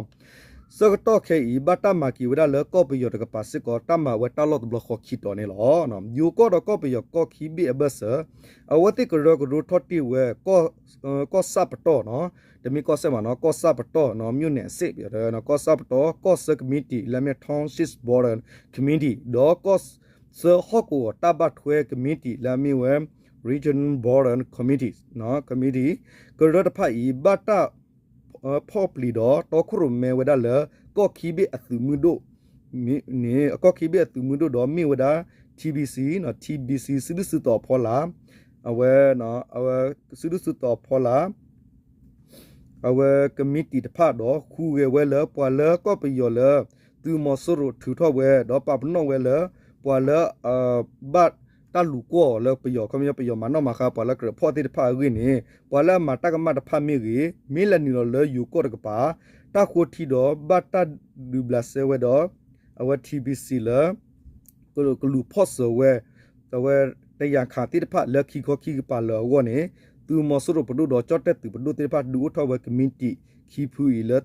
ဆၢကတီၢ်ခဲအံၤ ဘၣ်တၢ်မၤက့ၤဝဲဒၣ်လၢကီၢ်ပယီၤတကပၤစ့ၢ်ကီး တၢ်မၤဝဲတၢ်လီၢ်တဘျီဃီခံတီၤန့ၣ်လီၤ. ယိၤကီၢ်ဒီးကီၢ်ပယီၤကီၢ်ခံဘ့ၣ်အဘၢၣ်စၢၤ အဝဲသ့ၣ်ကရၢကရိထီၣ်တ့ၢ်ဝဲ ကီၢ်စၣ်ပတီၢ် တမ့ၢ်ကီၢ်စဲၣ်မးနီၤ ကီၢ်စၣ်ပတီၢ် မြို့နယ်အဆင့် ကီၢ်စၣ်ပတီၢ် ကီၢ်ဆၢကမံးတံာ် လၢအမ့ၢ် Township Border Committee ဒီးကီၢ်ဆၢဟီၣ်ကဝီၤတၢ်ဘၣ်ထွဲကမံးတံာ် လၢအမ့ၢ်ဝဲ Regional Border Committee Committee ကရၢတဖၣ်အံၤ ဘၣ်တၢ် ဖီၣ်ပျံၤဒီးတီခိၣ်ရိၣ်မဲဝဲဒၣ်လၢ ကီၢ်ခံဘ့ၣ်အသုးမုၢ်ဒိၣ် န့ၣ် ကီၢ်ခံဘ့ၣ်အသုးမုၢ်ဒိၣ်ဒီးမ့ၢ်ဝဲဒၣ် T B C T B C စုဒုၣ်စုတီၤအဖီလာ် အဝဲ အဝဲ စုဒုၣ်စုတီၤအဖီလာ် အဝဲကမံးတံာ်တဖၣ်ဒီး ဟူးဂဲၤဝဲလၢပှၤလၢကီၢ်ပယီၤလၢ သုးမီၤစိရိၤထုးထီၣ်ဝဲ ဒီးပာ်ပနီၣ်ဝဲလၢ ပှၤလၢ ဘၣ်တၢ်လူၤကွီၢ်အီၤလၢပယီၤ ခီပညီပယီၤမၤနီၣ်မၤဃါ ပှၤလၢကြၢးဖီၣ်သ့ၣ်တဖၣ်အဂ့ၢ်န့ၣ် ပှၤလၢအမၤတၢ်ကမၣ်တဖၣ်မ့ၢ်ဂ့ၤ မ့ၢ်လဲၤနုာ်လီၤလၢယိၤကီၢ်တကပၤ တၢ်ဃိထံဒီးဘၣ်တၢ်ဒုးဘျးစဲဝဲဒီး အဝဲ T B C လၢ ကလူၤဖီၣ်စၢၤဝဲ အဝဲတယၤခးသ့ၣ်တဖၣ်လၢခံခီခံကပၤလၢအဂီၢ်န့ၣ် သုးမီၤစိရိၤပဒိၣ်ဒီးကၠီၣ်တဲၣ်သုးပဒိၣ်သ့ၣ်တဖၣ် ဒုးအိၣ်ထီၣ်ဝဲကမံးတံာ် ခံဖုအံၤလၢ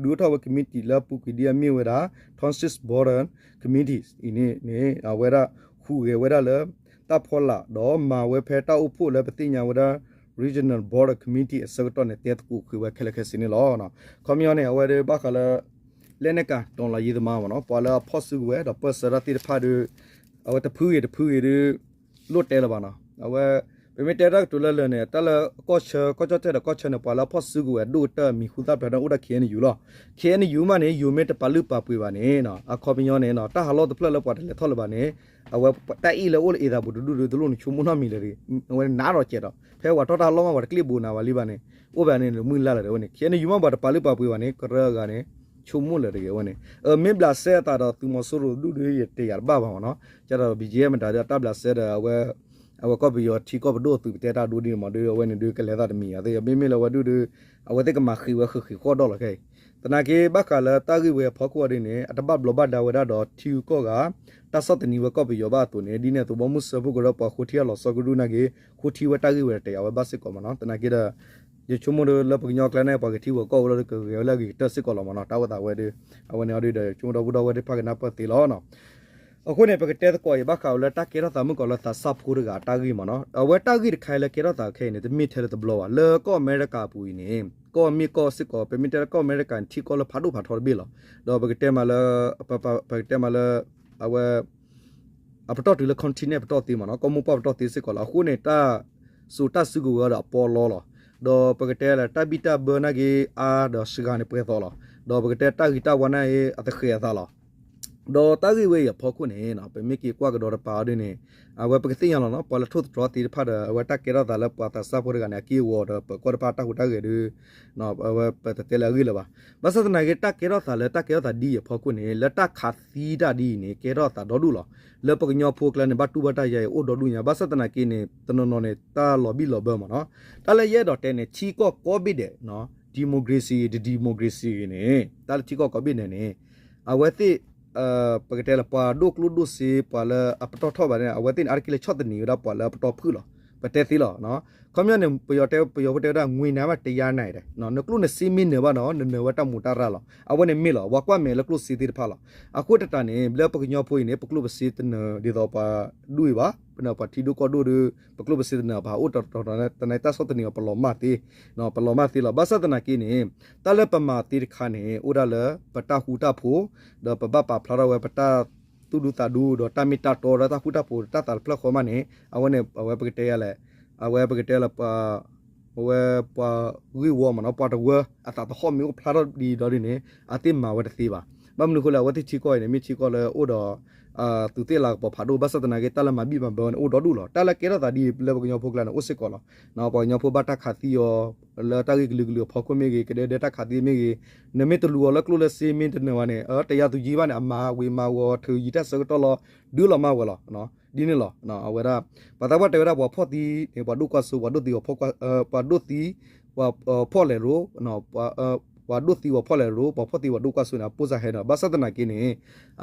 ဒုးအိၣ်ထီၣ်ဝဲ committee လၢအပူၤကွံာ်ဒ်အမ့ၢ်ဝဲဒၣ် Townships Border Committee အံၤန့ၣ်န့ၣ် အဝဲဒၣ်ဟူးဂဲၤဝဲဒၣ်လၢ တၢ်ဖီလာ် ဒီးမၤဝဲဖဲတၢ်အိၣ်ဖှိၣ်လၢပသ့ၣ်ညါဝဲဒၣ် Regional Border Committee အဆၢကတီၢ်န့ၣ် တဲသကိးဃုာ်ဝဲခဲလၢာ်ခဲဆ့န့ၣ်လီၤ. ခီပညီန့ၣ် အဝဲဒၣ်ဘၣ်ဃးလၢ လက်နက်ကိုင်တော်လှန်ရေးသမားမ့ၢ်နီၤ ပှၤလၢအဖီၣ်စုကဝဲၤဒီးပၢၢ်ဆၢတၢ်သ့ၣ်တဖၣ်ဒီး အဝဲတဖုဂ့ၤတဖုဂ့ၤဒီး လိၣ်တဲလၢၤဘၣ်နီၤ. အဝဲ ပမ့ၢ်တဲတၢ်ကတိၤလၢလၢာ်န့ၣ် တၢ်လၢကီၢ်ဆၢ ကီၢ်ကၠီၣ်တဲၣ်ဒီးကီၢ်ဆၢန့ၣ် ပှၤလၢအဖီၣ်စုကဝဲၤဒိၣ်ကတၢၢ်မံၤဟူသၣ်ဖျါန့ၣ်အိၣ်ဒၣ် K N U လီၤ. K N U မးန့ၣ် ယိၤမ့ၢ်တပာ်လုၢ်ပာ်ပှ့ၤဘၣ်န့ၣ် အခီပညီန့ၣ် တၢ်ဟးလီၢ်တဖျၢၣ်လၢပှၤတလဲၤထီၣ်လၢၤဘၣ်န့ၣ် အဝဲတၢ်အ့ၣ်လၢအိၣ်လၢအ့သးပူၤတဒူၣ်ဒီး တလိၣ်န့ၣ်ဆိကမိၣ်နီတမံၤလၢၤတဂ့ၤ. အဝဲန့ၣ်နးဒီးကဲးဒီး ဖဲပှၤထီၣ်တၢ်လီၢ်မး ပှၤတကျ့ၣ်ဘိးနၤဘၣ်လံဘၣ်န့ၣ် အိၣ်ဘၣ်န့ၣ်မုၢ်လၢ်လၢၤဒီးဝဲန့ၣ် K N U မးပှၤတပာ်လုၢ်ပာ်ပှ့ၤဘၣ်န့ၣ် ကရၢအဂၤန့ၣ် ဆိကမိၣ်လၢၤတဂ့ၤဝဲန့ၣ် မ့ၢ်ဘျးစဲအသးဒီးသုးမီၤစိရိၤဒူၣ်ဒီးယတယာ်တဘၣ်ဘၣ်မ့ၢ်နီၤ. ကဒီး ဘီကၠ့မတၤဒီးတၢ်ဘျးစဲဒီး အဝဲကီၢ်ပယီၤထံကီၢ်ပဒိၣ်အသုးပတဲတၢ်ဒိဒ်န့ၣ်မးဒီး အဝဲန့ၣ်ဒီးကလဲၤသးတမံၤအသ့ၣ် မ့မ့ၢ်လၢအဝဲဒူၣ်ဒီး အဝဲသ့ၣ်ကမၤဃံးဝဲဃ့ၢ်ဃ့ၢ်ဃီၣ်ဒီးလီၤခဲအံၤ သနာ်က့ဘၣ်ဃးလၢတၢ်ဂ့ၢ်ဝဲအဖီခိၣ်အီၤဒ်န့ၣ် အတဘၣ်ဘျီးဘၣ်ဒါဝဲဒၣ်ဒီးထံဂုၤကီၢ်ဂၤ တၢ်ဆီၣ်သနံးဝဲကီၢ်ပယီၤဘၣ်အသိးန့ၣ် ဒ်န့ၣ်အသိး ဘီမုၢ်စၢဖှိၣ်ကရၢပှၤဃိထံအလီၤဆီကဒူၣ်နာ်က့ ဃိထံဝဲတၢ်ဂ့ၢ်ဝဲတယာ်ဝဲဘၣ်စ့ၢ်ကီးမ့ၢ်နီၤ. သနာ်က့ဒီး ယဆိကမိၣ်ဒီးလၢပကညီကျါန့ၣ် ပှၤကထံပှၤကီၢ်အိၣ်လီၤဒီးကဂဲၤဝဲလၢအဂ့ၤကတၢၢ်စ့ၢ်ကီးလီၤမ့ၢ်နီၤ. တၢ်အိၣ်သးဝဲဒီး အဝဲန့ၣ်အီၤဒီး ယဆိကမိၣ်ဒီပုၢ်ဒီဝဲၢ်သ့ၣ်တဖၣ်ကနၢ်ပၢၢ်သ့လီၤ. အဃိန့ၣ် ပကတဲသကိးအံၤဘၣ်ဃးဝဲလၢတၢ်ကဲထီၣ်သးမုၢ်ကီးလၢသးစၢ်ဖိတဂၤအတၢ်ဂ့ၢ်မ့ၢ်နီၤ. အဝဲတၢ်ဂ့ၢ်တခါအံၤလၢကဲထီၣ်သးခဲအံၤန့ၣ် တမ့ၢ်ထဲလၢတဘျီဘၣ်. လၢကီၢ်အမဲရကၤအပူၤအံၤန့ၣ် ကီၢ်မ့ၢ်ကီၢ်စ့ၢ်ကီး ပမ့ၢ်တဲလၢကီၢ်အမဲရကၤန့ၣ် ထံကီၢ်လၢဖးဒိၣ်ဖးထီတဘ့ၣ်လီၤ. ဒီးပကတဲမးလၢ ပကတဲမးလၢ အဝဲ အပတီၢ်တုၤလၢ continent ပတီၢ်သ့မ့ၢ်နီၤ ကီၢ်မိၢ်ပှၢ်ပတီၢ်သ့စ့ၢ်ကီးလီၤ. အဃိန့ၣ် တၢ်စိာ်တၢ်စုကဝဲၤဒီးအပီလီလီၤ. ဒီးပကတဲလၢတၢ်ဘံၣ်တၢ်ဘၢနာ်က့ အါဒီးစှၤန့ၣ်ပှဲၤသီလီၤ. ဒီးပကတဲတၢ်ဂံၢ်တၢ်ဘါနာ်က့ အတဃဲၤအသးလီၤ. ဒီးတၢ်ဂ့ၢ်ဝဲအံၤအဖီခိၣ်န့ၣ် ပမ့ၢ်က့ၤကွၢ်ကဒီးတပၤအီၤဒ်န့ၣ် အဝဲပကသ့ၣ်ညါလီၤနီၤ ပှၤလၢထိၣ်သတြီၤသ့ၣ်တဖၣ်ဒီး အဝဲတၢ်ကဲထီၣ်သးလၢပှၤသးစၢ်ဖိတဂၤန့ၣ် အက့ၢအဂီၤဒီးပၢၤကီၢ်တဖၣ်တၢ်ဟူးတၢ်ဂဲၤဒီး အဝဲပတတဲလၢအဂ့ၢ်လၢၤဘၣ်. ဘၣ်ဆၣ်သနာ်က့ တၢ်ကဲထီၣ်သးလၢတၢ်ကဲထီၣ်သးဒ်အံၤအဖီခိၣ်န့ၣ် လၢတၢ်ခးသံတၢ်ဒ်အံၤန့ၣ် ကဲထီၣ်သးဒီဒူၣ်လီၤ. လၢပကညီဖိအကျါန့ၣ် ဘၣ်တူၢ်ဘၣ်တၢ်ယါအံၤအိၣ်ဒီဒူၣ်ညါ ဘၣ်ဆၣ်သနာ်က့န့ၣ် တနီၤနီၤန့ၣ် တၢ်လီၤဘံၣ်လီၤဘၢမ့ၢ်နီၤ. တၢ်လၢယအဲၣ်ဒိးတဲန့ၣ် ထံကီၢ်ကိးဘ့ၣ်ဒဲး democracy တ democracy ဂ့ၤန့ၣ် တၢ်လၢထံကီၢ်ကိးဘ့ၣ်ဒဲးန့ၣ် အဝဲသ့ၣ် ပကတဲလၢပှၤဒိၣ်ကျိၣ်ဒိၣ်စ့ ပှၤလၢအပတီၢ်ထီၣ်ဘၣ်န့ၣ် အဝဲသ့ၣ်န့ၣ် အါတက့ၢ်လၢဆီၣ်သနံးဝဲဒၣ်ပှၤလၢအပတီၢ်ဖုၣ်လီၤ. ပတဲသ့လီၤ. ခီပညီန့ၣ် ပယီၤတဲ ပယီၤဖိတဲဝဲဒၣ် ငွေနံပါတ် တစ်ရာနိုင်တယ် နကျိၣ်နစ့မ့ၢ်နၢၤဘၣ်ဒီး နနၢၤဝဲတၢ်မူးတၢ်ရၢ်လီၤ. အဝဲန့ၣ်မ့ၢ်လီၤ ပှၤကွၢ်မဲာ်လၢကျိၣ်စ့သ့ၣ်တဖၣ်လီၤ. အဃိသတးန့ၣ် လၢပကညီဖိအံၤန့ၣ် ပကျိၣ်ပစ့တနၢၤဒ်သိးပှၤဒူၣ်အံၤဘၣ် ပှၤထံဒိၣ်ကီၢ်ဒိၣ်ဒီး ပကျိၣ်ပစ့တနၢၤဘၣ် အိၣ်တတီၤတီၤ တၢ်တၢ်ဆီၣ်သနံးအီၤ ပလီၤမၢ်သ့ ပလီၤမၢ်သ့လီၤ. ဘၣ်ဆၣ်သနာ်က့န့ၣ် တၢ်လၢပမၤသ့တခါန့ၣ် အိၣ်ဒၣ်လၢပတၢ်ဃူတၢ်ဖိး ဒီးပဘၣ်ပာ်ဖျါထီၣ်ဝဲပတၢ်သူၣ်ဒူသးဒူ ဒီးတၢ်မ့ၢ်တၢ်တီဒီးတၢ်ဃူတၢ်ဖိး တၢ်သးတဖျၢၣ်ဃီမးန့ၣ် အဝဲန့ၣ် အဝဲပကတဲယၤလဲၣ် အဝဲပကတဲလၢ အဝဲပှၤဂ့ၢ်ဝီမ့ၢ်နီၤ ပှၤတဝၢ အသးသဟီၣ်မ့ၢ်အိၣ်ဖျါထီၣ်ဒ်ဒီးဒ်န့ၣ် အသ့ၣ်မၤဝဲတသ့ဘၣ်. ဘၣ်မနုၤအဃိလဲၣ် အဝဲသ့ၣ်ထံကီၢ်အံၤန့ၣ် မ့ၢ်ထံကီၢ်လၢအိၣ်ဒီး သုးသ့ၣ်လၤကပီၤဖးဒိၣ် ဘၣ်ဆၣ်သနာ်က့ တၢ်လၢမၤဘံၣ်မၤဘၢန့ၣ် အိၣ်ဒီဒူၣ်လီၤ. တၢ်လၢကဲထီၣ်သးဒ်အံၤ လၢပကညီဖိကျါန့ၣ် အိၣ်စ့ၢ်ကီးလီၤ. ပှၤကညီဖိဘၣ်တၢ်ခးသံအီၤ လၢတၢ်ဂ့ၢ်ကလုာ်ကလုာ်အဖီခိၣ်မ့ၢ်ဂ့ၤ ကဒဲဒဲတၢ်ခးသံမ့ၢ်ဂ့ၤ နမ့ၢ်တလူၤအီၤလၢကျိၣ်လၢစ့မ့ၢ်တနၢၤဘၣ်န့ၣ် တယၤသူၣ်ယံၤဘၣ်န့ၣ် အမၤဝံၤမၤဝီၤ ထုးယံၤတၢ်ဆၢကတီၢ်လီၤ ဒုးလီၤမၢ်ဝဲလီၤ. ဒ်န့ၣ်လီၤ. အဝဲဒၣ် ပှၤသးပှၢ်တဲဝဲဒၣ် ပှၤဖီၣ်သံန့ၣ် ပှၤဒိၣ်ကွၢ်စိ ပှၤဒိၣ်သံ ပှၤဒိၣ်သံ ပှၤဖီၣ်လဲၤရိ ပှၤဒိၣ်သံပှၤဖီၣ်လဲၤရိ ပှၤဖီၣ်သံပှၤဒိၣ်ကွၢ်စိန့ၣ် အပိၢ်စၢ်ဟဲန့ၣ် ဘၣ်ဆၣ်သနာ်က့န့ၣ်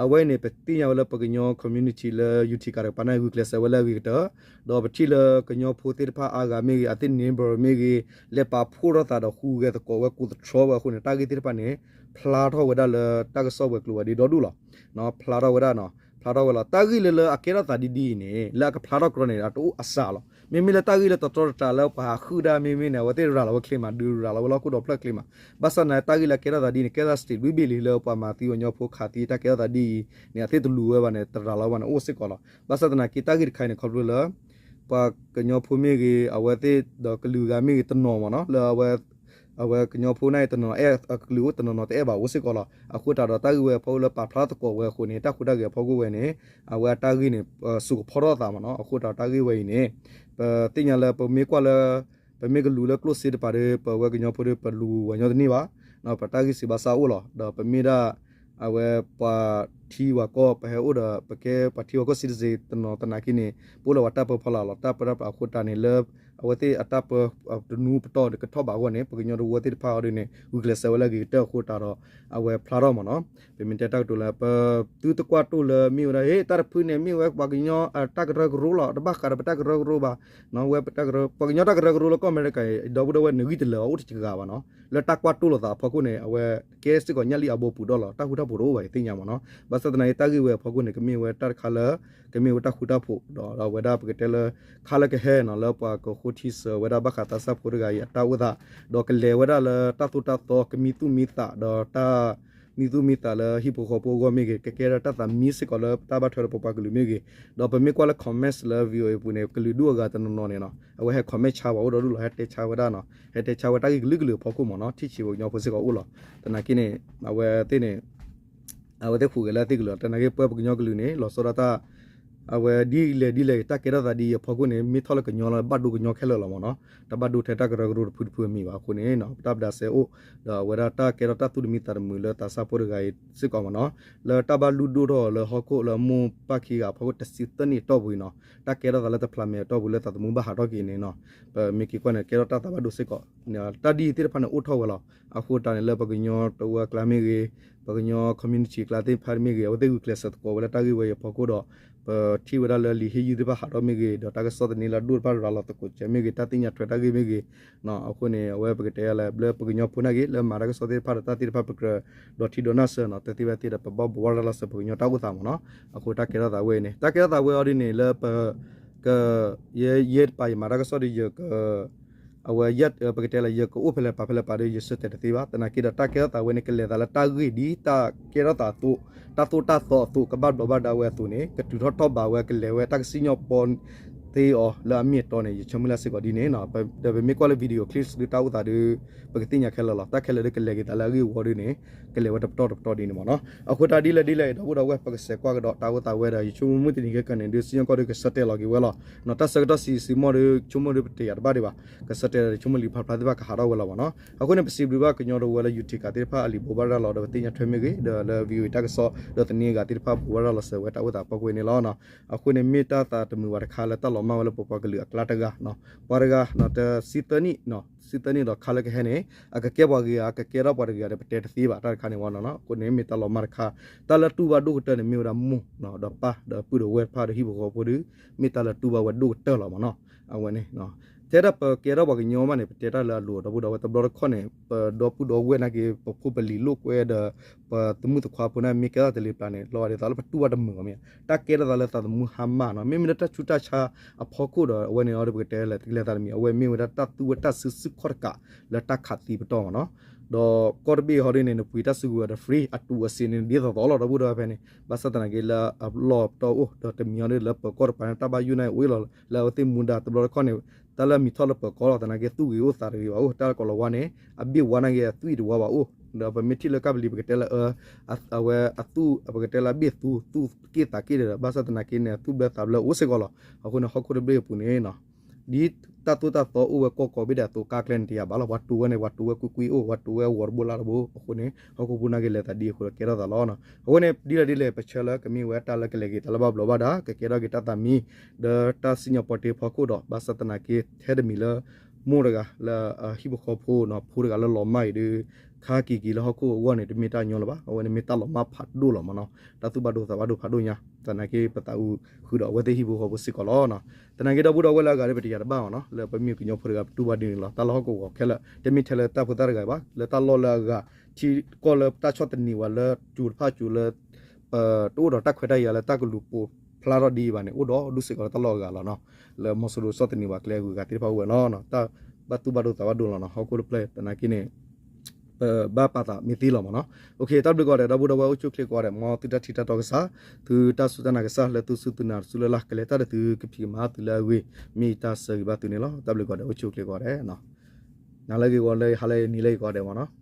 အဝဲအံၤန့ၣ် ပသ့ၣ်ညါဝဲလၢပကညီ community လၢ Utica တကပၤန့ၣ် ဂုာ်ကျဲးစၢးဝဲလၢအဂ့ၤကတၢၢ် ဒီးပထံၣ်လၢကညီဖိသ့ၣ်တဖၣ်အါဂၤမ့ၢ်ဂ့ၤ အသ့ၣ် neighbor မ့ၢ်ဂ့ၤ လဲၤပာ်ဖှိၣ်ထီၣ်သးဒီးဟူးဂဲၤသကိးဝဲ ကိးသတြီဝဲအဃိန့ၣ် တၢ်ဂ့ၢ်သ့ၣ်တဖၣ်န့ၣ် ဖျါထီၣ်ဝဲဒၣ်လၢတၢ်ကစီၣ်ဝဲၤကျိၤဝဲၤဒ့ဒီဒူၣ်လီၤ. ဖျါထီၣ်ဝဲဒၣ် ဖျါထီၣ်ဝဲလီၤ. တၢ်ဂ့ၢ်လၢလၢအကဲထီၣ်သးဒ်ဒ်အံၤန့ၣ် လၢအကဖျါထီၣ်ကြီန့ၣ် အတအိၣ်အစှၤလီၤ. မ့မ့ၢ်လၢတၢ်ဂ့ၢ်လၢတတြီတတြၤလၢပှၤဟးဃုာ်ဒၣ်မ့မ့ၢ်န့ၣ် အဝဲသ့ၣ်ရၤလီၤဝဲချ့မး ဒုးရၤလီၤဝဲလီၢ်ခိၣ်ဒီဖျၢၣ်ချ့မး. ဘၣ်ဆၣ်သနာ်က့ တၢ်ဂ့ၢ်လၢအကဲထီၣ်သးဒ်န့ၣ် ကဲထီၣ်သး state ဝံၤဘ့ၣ်လံလၢပှၤမၤသံပှၤကညီဖိခးသံတၢ်ကဲထီၣ်သးဒ်အံၤန့ၣ် အသ့ၣ်တလူၤဝဲဘၣ်န့ၣ် တရၤလီၤဝဲဘၣ်န့ၣ် အိၣ်စ့ၢ်ကီးလီၤ. ဘၣ်ဆၣ်သနာ်က့ တၢ်ဂ့ၢ်တခါအံၤန့ၣ် ခီဖျိလၢ ပှၤကညီဖိမ့ၢ်ဂ့ၤ အဝဲသ့ၣ်ဒီးကလုာ်ဂၤမ့ၢ်ဂ့ၤ တနီၤမ့ၢ်နီၤ လၢအဝဲ အဝဲကညီဖိန့ၣ် တနီၤအဲၣ်အကလုာ်အိၣ် တနီၤနီၤတအဲၣ်ဘၣ်အိၣ်စ့ၢ်ကီးလီၤ. အဃိသတးဒီးတၢ်ဂ့ၢ်ဝဲအဖီခိၣ်လၢပာ်ဖျါသကိးဝဲအဃိန့ၣ် တၢ်ဃူတၢ်ဂဲၤအဖီခိၣ်ဝဲန့ၣ် အဝဲအတၢ်ဂ့ၢ်န့ၣ် စိာ်ကဖီထီၣ်အသးမ့ၢ်နီၤ. အဃိသတးဒီးတၢ်ဂ့ၢ်ဝဲအံၤန့ၣ် ပသ့ၣ်ညါလၢပမ့ၢ်ကွၢ်လၢ ပမ့ၢ်ကလူၤလၢကျိၣ်စ့တကပၤဒီး ပဝဲကညီဖိဒီး ပလူၤဝဲညီတန့ၢ်ဘၣ်. ပတၢ်ဂ့ၢ်စံးဘၣ်စၢ်အိၣ်လီၤ. ဒီးပမ့ၢ်ဒၣ် အဝဲပှၤ ထံဝၤကီၢ် ပဟဲအိၣ်ဒီး ပကဲပှၤထံဝၤကီၢ် citizen တနီၤသနာ်က့န့ၣ် ပအိၣ်လၢပှၤတၢ်ပၢဖီလာ်လီၤ. တၢ်ပၢတၢ်ပၢအဃိတၢ်န့ၣ်လၢ အဝဲသ့ၣ်အတၢ်ပၢတနူပတီၢ်ကထီၣ်ဘးအဂီၢ်န့ၣ် ပှၤကညီတဝၢသ့ၣ်တဖၣ်အီၤဒ်န့ၣ် ဂုာ်ကျဲးစၢးဝဲလၢအဂ့ၤကတၢၢ်အဃိတၢ်ဒီး အဝဲဖျါထီၣ်မ့ၢ်နီၤ. ပမ့ၢ်တဲတၢ်ကတိၤလၢ ပသုတကွၢ်တိၢ်လၢမ့ၢ်ဝဲဒၣ် ဟ့ တၢ်တဖုန့ၣ်မ့ၢ်ဝဲပှၤကညီတၢ်ကရၢကရိလီၤ, တဘၣ်ဃးဒီးပတၢ်ကရၢကရိဘၣ်. ဝဲပှၤကညီတၢ်ကရၢကရိလၢကီၢ်အမဲရကၤအံၤ ဒီပုၢ်ဒီဝဲၢ်န့ၣ်ဂံၢ်တလၢာ်အီၤ အိၣ်တဂၤဘၣ်နီၤ. လၢတၢ်ကွၢ်တိၢ်လိာ်သးအဖီခိၣ်န့ၣ် အဝဲကဲစ့ၢ်ကီးညၣ်လံၣ်အဘိပူၤဒီးလီၤ. တၢ်ဃူတၢ်ဖိးတအိၣ်ဘၣ်ယသ့ၣ်ညါမ့ၢ်နီၤ. ဘၣ်ဆၣ်သနာ်က့တၢ်ဂ့ၢ်ဝဲအဖီခိၣ်န့ၣ် ကမ့ၢ်ဝဲတၢ်တခါလၢ ကမ့ၢ်ဝဲတၢ်ဃူတၢ်ဖိး ဒီးအဝဲဒၣ်ပကတဲလၢ ခါလၢကဟဲနီၤ လၢပှၤကဃိထံစၢၤဝဲဒၣ်ဘၣ်ဃးသးစၢ်ဖိတဂၤအံၤအတၢ်အိၣ်သး ဒီးကလဲၤဝဲဒၣ်လၢတၢ်သိၣ်တၢ်သီ ကမံသူၣ်မံသး ဒီးတၢ် မံသူၣ်မံသးလၢဟံၣ်ဖိဃီဖိအဂီၢ်မ့ၢ်ဂ့ၤ, ကကဲထီၣ်တၢ်သးမံစ့ၢ်ကီးလၢတၢ်ဘၣ်ထွဲဒီးပပှၤကလုာ်မ့ၢ်ဂ့ၤ, ဒီးပမ့ၢ်ကွၢ်လၢ comments လၢ VOA အပူၤန့ၣ် ကလုာ်ဒူၣ်အဂၤတနီၤနီၤန့ၣ်နီၤ အဝဲဟဲ comment ဆါဝဲအိၣ်ဒီးဒူၣ်လီၤ, ဟဲတဲဆါဝဲဒၣ်နီၤ, ဟဲတဲဆါဝဲတၢ်ဂ့ၢ်ကလုာ်ကလုာ်အဖီခိၣ်မ့ၢ်နီၤ, ထံၣ်ဆံးပှၤကညီဖိစ့ၢ်ကီးအိၣ်လီၤ. သနာ်က့န့ၣ် အဝဲသ့ၣ်န့ၣ် အဝဲသ့ၣ်ဃုာ်ဂဲၤလၢအသ့ၣ်ကလုာ်လီၤ. သနာ်က့ပှၤကညီကလုာ်န့ၣ် လီၤဆီဒၣ်တၢ် အဝဲဒ်လဲၣ်ဒ်လဲၣ် တၢ်ကဲထီၣ်သးဒ်အံၤအဖီခိၣ်န့ၣ် မ့ၢ်ထီၣ်လၢကညီလၢဘၣ်ဒိကညီခဲလၢာ်လီၤမ့ၢ်နီၤ, တၢ်ဘၣ်ဒိထဲတၢ်ကရၢကရိတဖုတဖုအမံၤဘၣ်အဃိန့ၣ် ပတၢ်ဘၣ်ဒၣ်စဲအိၣ်, ဒီးအဝဲဒၣ်တၢ်ကဲထီၣ်တၢ်သူၣ်တမံသးတမုာ်လၢသးစၢ်ဖိတဂၤအံၤစ့ၢ်ကီးမ့ၢ်နီၤ, လၢတၢ်ဘၣ်လုၢ်ဒိၣ်ထီၣ်အီၤလၢဟီၣ်ခိၣ်လၢမိၢ်ပၢ်ခံဂၤအဖီခိၣ်တဆံသၢနံၣ်အတီၢ်ပူၤအံၤနီၤ, တၢ်ကဲထီၣ်သးလၢတဖျးမဲာ်အတီၢ်ပူၤလၢသးသမူဘၣ်ဟးထီၣ်က့ၤန့ၣ်နီၤ, ပမ့ၢ်က့ၤကွၢ်န့ၣ် ကဲထီၣ်တၢ်သးဘၣ်ဒိစ့ၢ်ကီး, တၢ်ဒ်အံၤသ့ၣ်တဖၣ်န့ၣ်အိၣ်ထီၣ်ဝဲလီၤ. အဃိတၢ်န့ၣ်လၢပှၤကညီတဝၢအကျါမ့ၢ်ဂ့ၤ, ပှၤကညီ community အကျါသ့ၣ်တဖၣ်မ့ၢ်ဂ့ၤ အဝဲသ့ၣ်ဂုာ်ကျဲးစၢးသကိးဝဲလၢတၢ်ဂ့ၢ်ဝဲအံၤအဖီခိၣ်ဒီး ပထံၣ်ဝဲဒၣ်လၢလံာ်ဟ့ၣ်ယုၢ်သ့ၣ်တဖၣ်ဟးထီၣ်မ့ၢ်ဂ့ၤ, ဒီးတၢ်ကစီၣ်သန့လၢအဒိၣ်တဖၣ်ရၤလီၤသကိးစဲမ့ၢ်ဂ့ၤ, တၢ်သ့ၣ်ညါထွဲတၢ်ဂ့ၢ်မ့ၢ်ဂ့ၤ, အဃိန့ၣ် အဝဲပကတဲလၢ လၢပှၤကညီဖိနာ်က့ လၢမၤတၢ်ကစီၣ်သ့ၣ်တဖၣ်ဒီးတၢ်သ့ၣ်တဖၣ်ပကြၢးဒီးထံဒီးနၢ်စၢၤနီၤ, တသ့ဝဲသ့ဒီးပဘၣ်ဘိးဘၣ်ရၤလီၤစၢၤပှၤကညီတၢ်အိၣ်သးမ့ၢ်နီၤ, အဃိတၢ်ကဲထီၣ်သးဝဲအံၤန့ၣ် တၢ်ကဲထီၣ်သးဝဲအီၤဒ်န့ၣ်လၢပ က ယဲယဲတပၤယမၤတၢ်ကစီၣ်ဒီးယက အဝဲ ပကတဲလၢယကအိၣ်ဖဲလဲၣ်ပာ်ဖဲလဲၣ်ပာ်ဒီး ယဆၢတဲာ်တသ့ဘၣ်. သနာ်က့ဒီးတၢ်ကဲထီၣ်သးဝဲန့ၣ် ကလဲၤသးလၢတၢ်ဂ့ၢ်ဒ်တၢ်ကဲထီၣ်သးအသိး, တၢ်သိၣ်တၢ်သီအသိး ကဘၣ်ဘျီးဘၣ်ဒါဝဲအသိးန့ၣ် ကတုၤထီၣ်ထီၣ်ဘးဝဲ ကလဲၤဝဲတၢ်ကစံၣ်ညီၣ်ပီသ့အီၤလၢအမ့ၢ်အတီန့ၣ် ယဆၢမုၢ်လၢ်စ့ၢ်ကီးဒ်န့ၣ်နီၤ. ဒီးပမ့ၢ်ကွၢ်လၢ video clips ဒ်တၢ်အိၣ်သးဒီး ပကသ့ၣ်ညါခဲလၢာ်လီၤ. တၢ်ခဲလၢာ်ဒီးကလဲၤက့ၤသးလၢအဂ့ၢ်အဝီဒ်န့ၣ် ကလဲၤဝဲတပတီၢ်တပတီၢ်ဒ်န့ၣ်မ့ၢ်နီၤ. အဃိတၢ်ဒ်လဲၣ်ဒ်လဲၣ် ဒီပုၢ်ဒီဝဲၢ် ပကစဲးကွၢ်ကဒီးတၢ်အိၣ်သးဝဲဒီး ယဆိကမိၣ်မုၢ်တနံၤခဲကနံၣ်ဒီး စံၣ်ညီၣ်ကွီၢ်ဒီးကဆၢတဲာ်လီၤက့ၤဝဲလီၤ. တၢ်ဆၢကတီၢ်ဆံးဆံးမီၢ်ဒီး ဆိကမိၣ်ဒီးပတယာ်တဘၣ်ဒံးဘၣ်. ကဆၢတဲာ်ဒီးဆိကမိၣ်လံာ်ဖးဖျါသ့ၣ်တဖၣ်ကဟးထီၣ်ဝဲလီၤမ့ၢ်နီၤ. အဃိန့ၣ် ပစံးဘျုးဘၣ်ကညီတဝၢလၢ YouTube ကးသ့ၣ်တဖၣ်အလံာ်ဘိးဘၣ်ရၤလီၤဒီးပသ့ၣ်ညါထွဲမ့ၢ်ဂ့ၤ ဒီးလၢ VOA တၢ်ကစီၣ် ဒီးသန့အဂၤသ့ၣ်တဖၣ်ဘိးဘၣ်ရၤလီၤစၢၤဝဲတၢ်အိၣ်သးအဖီခိၣ်န့ၣ်လီၤ. အဃိန့ၣ် မ့ၢ်တၢ်သးတမုာ်ဘၣ်တခါလၢတၢ်လီၤမၢ်ဝဲလၢပပှၤကလုာ်အကျါတဂၤ, ပှၤတဂၤ တဆံသၢနံၣ်, ဆံသၢနံၣ်ဒီးခါလၢကဟဲန့ၣ် အကကဲပှၤဂ့ၤဧါ ကကဲထီၣ်ပှၤတဂ့ၤဧါဒီး ပတဲတသ့ဘၣ်တၢ်တခါန့ၣ်ဝဲနီၤ. အဃိန့ၣ် မ့ၢ်တၢ်လီၤမၢ်တခါ, တၢ်လၢတူၢ်ဘၣ်ဒိၣ်ကတၢၢ်န့ၣ် မ့ၢ်ဝဲဒၣ်မိၢ် ဒီးပၢ် ဒီးပုၢ်ဒီးဝဲၢ်တဖၣ်ဒီးဟံၣ်ဖိဃီဖိဒီး မ့ၢ်တၢ်လၢတူၢ်ဘၣ်ဝဲဒိၣ်ကတၢၢ်လီၤမ့ၢ်နီၤ. အဝဲန့ၣ် ထဲဒၣ်ပကဲထီၣ်ပှၤကညီမးန့ၣ် ပတဲတၢ်လၢအလိၤ ဒီပုၢ်ဒီဝဲၢ် တဘျီတခီၣ်န့ၣ် ပဒီပုၢ်ဒီဝဲၢ်နာ်က့ ပဖိပလံၤလိာ်ကွဲဒီး ပသမုၣ်သခွါဖိန့ၣ် မ့ၢ်ကဲထီၣ်တလ့ၤပျၢ်န့ၣ် လီၤဂာ်ဒ်သိးလၢပတူၢ်ဘၣ်တမုာ်ဘၣ်မ့ၢ်ဧါ. တၢ်ကဲထီၣ်သးလၢသးသမူဟါမၢ်နီၤ. မ့မ့ၢ်လၢတၢ်ဆူးတၢ်ဆါအဖီခိၣ်ဒီး အဝဲန့ၣ်အီၤဒီးပကတဲလၢတကလဲၤသးတမံၤ အဝဲမ့ၢ်ဝဲဒၣ်တၢ်သူဝဲတၢ်စုဆူၣ်ခီၣ်တကးလၢတၢ်ခးသံပတီၢ်မ့ၢ်နီၤ. ဒီးကီၢ်တဘ့ၣ်ဟီဒ်န့ၣ် နပှ့ၤတၢ်စုကဝဲၤဒီး free အတူးအစ့န့ၣ် ဒ်သိးသိးလီၤ ဒီပုၢ်ဒီဝဲၢ်ဖဲန့ၣ် ဘၣ်ဆၣ်သနာ်က့လၢအလီၢ်ပတီၢ်အိၣ် ဒီးတမံၤဟီဒ်လၢပၢၤကီၢ်တပၤန့ၣ် တၢ်ဘၣ်ယိၣ်န့ၣ်အိၣ်လီၤ လၢအဝဲသ့ၣ်မူဒါတဘျီတခီၣ်န့ၣ် တၢ်လၢအမံၤထီၣ်လၢပၢၤကီၢ်လီၤ. သနာ်က့သူၣ်ဂ့ၤအိၣ်သးတဂ့ၤဘၣ်အိၣ် တၢ်လၢကိးလီၤဝါန့ၣ် အဘ့ၣ်ဝါနာ်က့အသွံၣ်တဝါဘၣ်အိၣ် ဒီးပမ့ၢ်ထံၣ်လၢကၢ်ပလံၤပကတဲလၢ အဝဲအသူၣ် ပကတဲလၢအဘ့ၣ်သူ သူၣ်က့ၣ်သးက့ၣ်ဒီး ဘၣ်ဆၣ်သနာ်က့န့ၣ် အသူၣ်ဘျၢသးဘျၢအိၣ်စ့ၢ်ကီးလီၤ. အဃိန့ၣ် ဟီၣ်ခိၣ်တဘ့ၣ်အပူၤန့ၣ် ဒ်တၢ်သိၣ်တၢ်သီအိၣ်ဝဲကီၢ်ကီၢ်ဘ့ၣ်ဒၣ်အသိး ကါကျဲန့ၣ်တယာ်ဘၣ်လီၤ. ပှၤတူၢ်ဝဲန့ၣ် ပှၤတူၢ်ဝဲကွ့ၢ်ကွ့ၢ်အိၣ် ပှၤတူၢ်ဝဲအဂီၤတဘိလၢ်တဘိ အဃိန့ၣ် ဟီၣ်ခိၣ်ဖိနာ်က့လဲၤသးဒ်အဃိဒီးကဲထီၣ်သးလီၤ. အဃိန့ၣ် ဒ်လဲၣ်ဒ်လဲၣ် ပဆၢလၢကမ့ၢ်ဝဲတၢ်လၢကလဲၤက့ၤသးလၢဘၣ်ဘျီးဘၣ်ဒါ ကကဲထီၣ်က့ၤတၢ်သးမံ ဒီးတၢ်စံၣ်ညီၣ်ပီတ့အဖီခိၣ်ဒီး ဘၣ်ဆၣ်သနာ်က့ထဲတမံၤလၢ မိၢ်တဂၤလၢအဟံၣ်ဖိဃီဖိနီၤ ဖိတဂၤလၢလီၤမၢ်အံၤဒီး ခါက့ၤက့ၤလၢဟီၣ်ခိၣ်အဂီၢ်န့ၣ် တမ့ၢ်တၢ်ညီလၢၤဘၣ်. အဝဲန့ၣ်မ့ၢ်တၢ်လီၤမၢ်ဖးဒိၣ်လီၤမ့ၢ်နီၤ. တၢ်သူၣ်ဘၣ်ဒိသးဘၣ်ဒိဖးဒိၣ်ညါ သနာ်က့ပသးအုးဃုာ်ဒီးအဝဲသ့ၣ်ဟံၣ်ဖိဃီဖိစ့ၢ်ကီးလီၤ. သနာ်က့ဒီပုၢ်ဒီဝဲၢ်လၢအဂၤဒီး ပတယာ်တဘၣ်မ့ၢ်နီၤ လၢပမ့ၢ်ကညီဖိတဂၤ ပတူၢ်ဘၣ်ဒ်န့ၣ်လီၤ. တၢ်လၢဟီၣ်ကဝီၤခဲလၢာ် တမ့ၢ်ထဲလၢတၢ်ဖိသၣ်တဂၤဘၣ် လၢတၢ်လီၢ်လၢအဂၤ ထံကီၢ်လၢတၢ်ဆီၣ်သနံးဝဲလၢကၠိတဖၣ်ကၠိလၢ ပတအိၣ်ဒီးတၢ်ခွဲးတၢ်ယာ်လၢတၢ်ကလူၤပိာ်ဖျါထီၣ်ဒ်အံၤဘၣ်န့ၣ် အိၣ်ဒီးဒူၣ်စ့ၢ်ကီးလၢတၢ်လီၢ်အဂၤလီၤနီၤ. လၢမီၤစိရိၤဆီၣ်သနံးဝဲကျဲအဂုၤအဂၤသ့ၣ်တဖၣ်အိၣ်ဝဲလီၤနီၤ. တၢ်ဘၣ်သူၣ်ဘၣ်ဒိသးဘၣ်ဒိလီၤနီၤ ဟီၣ်ခိၣ်တဖျၢၣ် သနာ်က့န့ၣ် ပဘၣ်ပာ်သးမ့ၢ်သ့လီၤမ့ၢ်နီၤ. တၢ်ဘျုးကိးဂၤဒဲး ဒီပုၢ်ဒီဝဲၢ်အိၣ်ဆူၣ်အိၣ်ချ့ကိးဂၤဒဲး မ်သုတၢ်ထံၣ်တၢ်တီကစၢ် သုတၢ်စူၢ်တၢ်နာ်ကစၢ် လၢသုစူၢ်သုနာ်တစူၢ်လၢ်လၢ် ကလဲၤတၢ်ဒီးသုကဖံးကမၤသုလၢအဂ့ၤ မ့ၢ်ယတၢ်ဆၢဂ့ၤဘၣ်သုန့ၣ်လီၤ. တၢ်ဘျုးကိးဂၤဒဲး အိၣ်ဆူၣ်အိၣ်ချ့ကိးဂၤဒဲး နၤလၢဂ့ၤဂီၤလၢ ဟါလၢနံၤလၢဂ့ၤကိးဂၤဒဲးမ့ၢ်နီၤ.